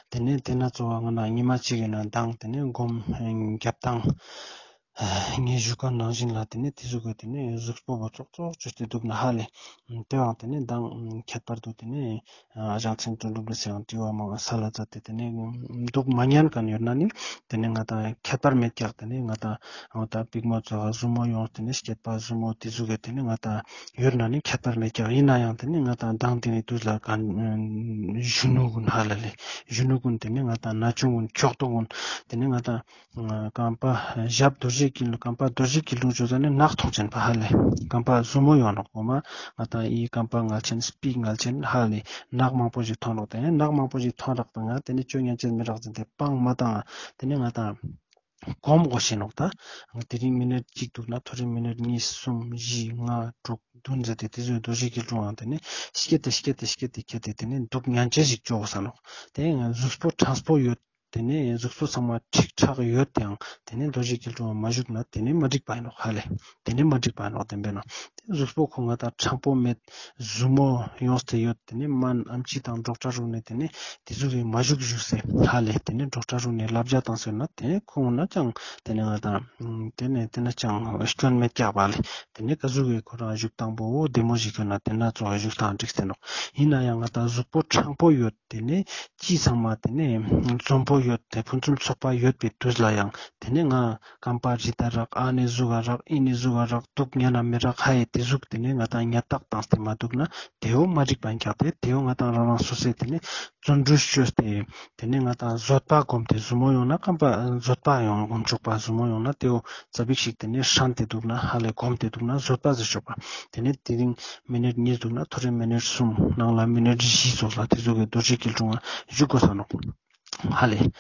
དེ་ནེ་དེ་ན་གཙོ་བོ་ང་ན་ཉི་མ་གཅིག་ཡིན་ན་མདང་དེ་ནེ་སྒོམ་རྒྱབ་སྟངས་ངས་ཞུ་མཁན་ནང་བཞིན་ལ་དེ་ནེ་དེ་ཟུག་གི་དེ་ནེ་གཟུགས་པོ་བོ་ཙོག་ཙོག་བཅོས་ཏེ་འདུག་ན་ཧ་ལེ། དེའང་དེ་ནེ་མདང་ཁྱད་པར་དུ་དེ་ནེ་ཨ་ཞང་ཚན་དོན་གྲུབ་ལ་སེང་དྲི་བ་མང་ས་ལ་ཙ་དེ་དེ་ནེ་འདུག་མ་ཉན་མཁན་ཡོད་ན་ནི་དེ་ནེ་ང་དང་ཁྱད་པར་མེད་ཀྱག། དེ་ནེ་ང་དང་འོ་ད་པིག་མོ་ཙོགས་ཟུར་མོ་ཡོང་དེ་ནེ་སྐྱེད་པ་ཟུར་མོ་དེ་ཟུག་གི་དེ་ནེ་ང་དང་ཡོད་ན་ནི་ཁྱད་པར་མེད་ཀྱག། ཡིན་ན་ཡང་དེ་ནེ་ང་དང་མདང་དེ་ནེ་དུས་ལ་གཞོན་ནུ་ཀུན་ཧ་ལ་ལེ་གཞོན་ནུ་ཀུན་དེ་ནེ་ང་དང་ན་ཆུང་ཀུན་ཁྱོག་ཏོ་ཀུན་དེ་ནེ་ང་དང་རྐང་པ་ཞབས་རྡོ་རྗེ་དཀྱིལ་རྐང་པ་རྡོ་རྗེ་དཀྱིལ་ལུགས་བཅོས་ཙ་ནེ་ནག་མཐོང་ཆེན་པ་ཧ་ལེ། རྐང་པ་ཟུར་མོ་ཡོང་ནོག་གོ་མ་ང་དང་ཨི་རྐང་པ་ངལ་ཆེན་སྤི་ངལ་ཆེན་ཧ་ལེ་ནག་མང་པོ་ཞིག་མཐོང་ནོག། དེ་ནེ་ནག་མང་པོ་ཞིག་མཐོང་རག་པ་ང་དེ་ནེ་བཅོ་ཉན་ཆེན་མི་རག་ཟིན་ཏེ་སྤང་མ་བཏང་དེ་ནེ་ང་དང་ གོམས་དགོས་ཤེས་ནོག་ད། དེ་རིང་མི་ནཊ་གཅིག་འདུག་ན་ཐོ་རེ་མི་ནཊ་གཉིས་གསུམ་བཞི་ལྔ་དྲུག་བདུན་ཟེར་ཏེ་དེ་ཚོའི་རྡོ་རྗེ་སྐྱིལ་ཀྲུང་ཡང་དེ་ནས་སྐྱེད་དེ་སྐྱེད་དེ་སྐྱེད་དེ་ཁྱེར་ཏེ་དེ་ནས་འདུག་ཉན་ཅེས་ཤིག་ཅོ་དགོས་ས་ནོག་དེ་ཡང་གཟུགས་པོ་དྲང་པོ་ཡོད། དེ་ནས་གཟུགས་པོ་ཚང་མ་ཁྲིག་ཁྲག་ཡོད་དེའང་དེ་ནས་རྡོ་རྗེ་སྐྱིལ་ཀྲུང་མ་བཞུགས་ན་དེ་ནས་མ་འགྲིག་པ་ཡིན་ནོག་ཧ་ལེ། དེ་ནས་མ་འགྲིག་པ་ཡིན་ནོག་དེ་འབད་ན། དེ་གཟུགས་པོ་ཁོ་ང་དང་དྲང་པོ་མེད། ཟུར་མོ་ཡོངས་ཏེ་ཡོད། དེ་ནས་སྨན་ཨམ་ཆི་དང་ཌོག་ཊར་རུ་ནས་དེ་ནས་དེ་ཟུག་གི་མ་བཞུགས་བཞུགས་སེ་ཧ་ལེ། དེ་ནས་ཌོག་ཊར་རུ་ནས་བསླབ་བྱ་བཏང་ཟེར་ན་དེ་ནས་ཁོང་ན་ཅང་དེ་ནས་ང་དང་དེ་ནས་དེ་ན་ཅང་སྐྱོན་མེད་ཀྱག་པ་ལེ། དེ་ནས་ག་ཟུག་གི་ཁོ་རང་བཞུགས་སྟངས་པོ་བདེ་མོ་ཞིག་ཡོད་ན་དེ་ན་ཙོགས་བཞུགས་སྟངས་འགྲིག་སེ་ནོག་ཡིན་ན་ཡང་ང་དང་གཟུགས་པོ་དྲང་པོ་ཡོད། དེ་ནས་ཅི་ཚང་མ་དེ་ནས་འཛོམས་པོ་ཡོད་དེ་ཕུན་སུམ་ཚོགས་པ་ཡོད་པའི་དུས་ལ་ཡང་དེ་ནས་ང་རྐང་པ་རི་ད་རག་ཨ་ནི་ཟུག་ག་རག་ཨི་ནི་ཟུག་ག་རག་འདུག་ཉན་ན་མི་རག་ཧ་ཡེ་དེ་ཟུག་དེ་ནས་ང་དང་ཉར་ཐག་བཏང་སྟེ་མ་འདུག་ན་དེའོ་མ་འགྲིག་པ་ཡིན་ཀྱག་དེ་དེའོ་ང་དང་རང་རང་སོ་སོའི་དེ་ནས་བརྩོན་འགྲུས་བཅོས་ཏེ་དེ་ནས་ང་དང་བཟོད་པ་སྒོམ་སྟེ་ཟུར་མོ་ཡོང་ན་རྐང་པ་བཟོད་པ་ཡོང་སྒོམ་ཆོག་པ་ཟུར་མོ་ཡོང་ན་དེའོ་ཙ་པིག་ཞིག་དེ་ནས་ཧྲན་ཏེ་འདུག་ན་ཧ་ལས་སྒོམ་སྟེ་འདུག་ན་བཟོད་པ་ཟེར་ཆོག་པ། དེ་ནས་དེ་རིང་མི་ནཊ་གཉིས་འདུག་ན་ཐོ་རེ་མི་ནཊ་གསུམ་ནང་ལ་མི་ནཊ་བཞི་ཙོགས་ལ་དེ་ཚོ་གི་རྡོ་རྗེ་སྐྱིལ་ཀྲུང་བཞུགས་དགོས་ས་ནོག་ཧ་ལས།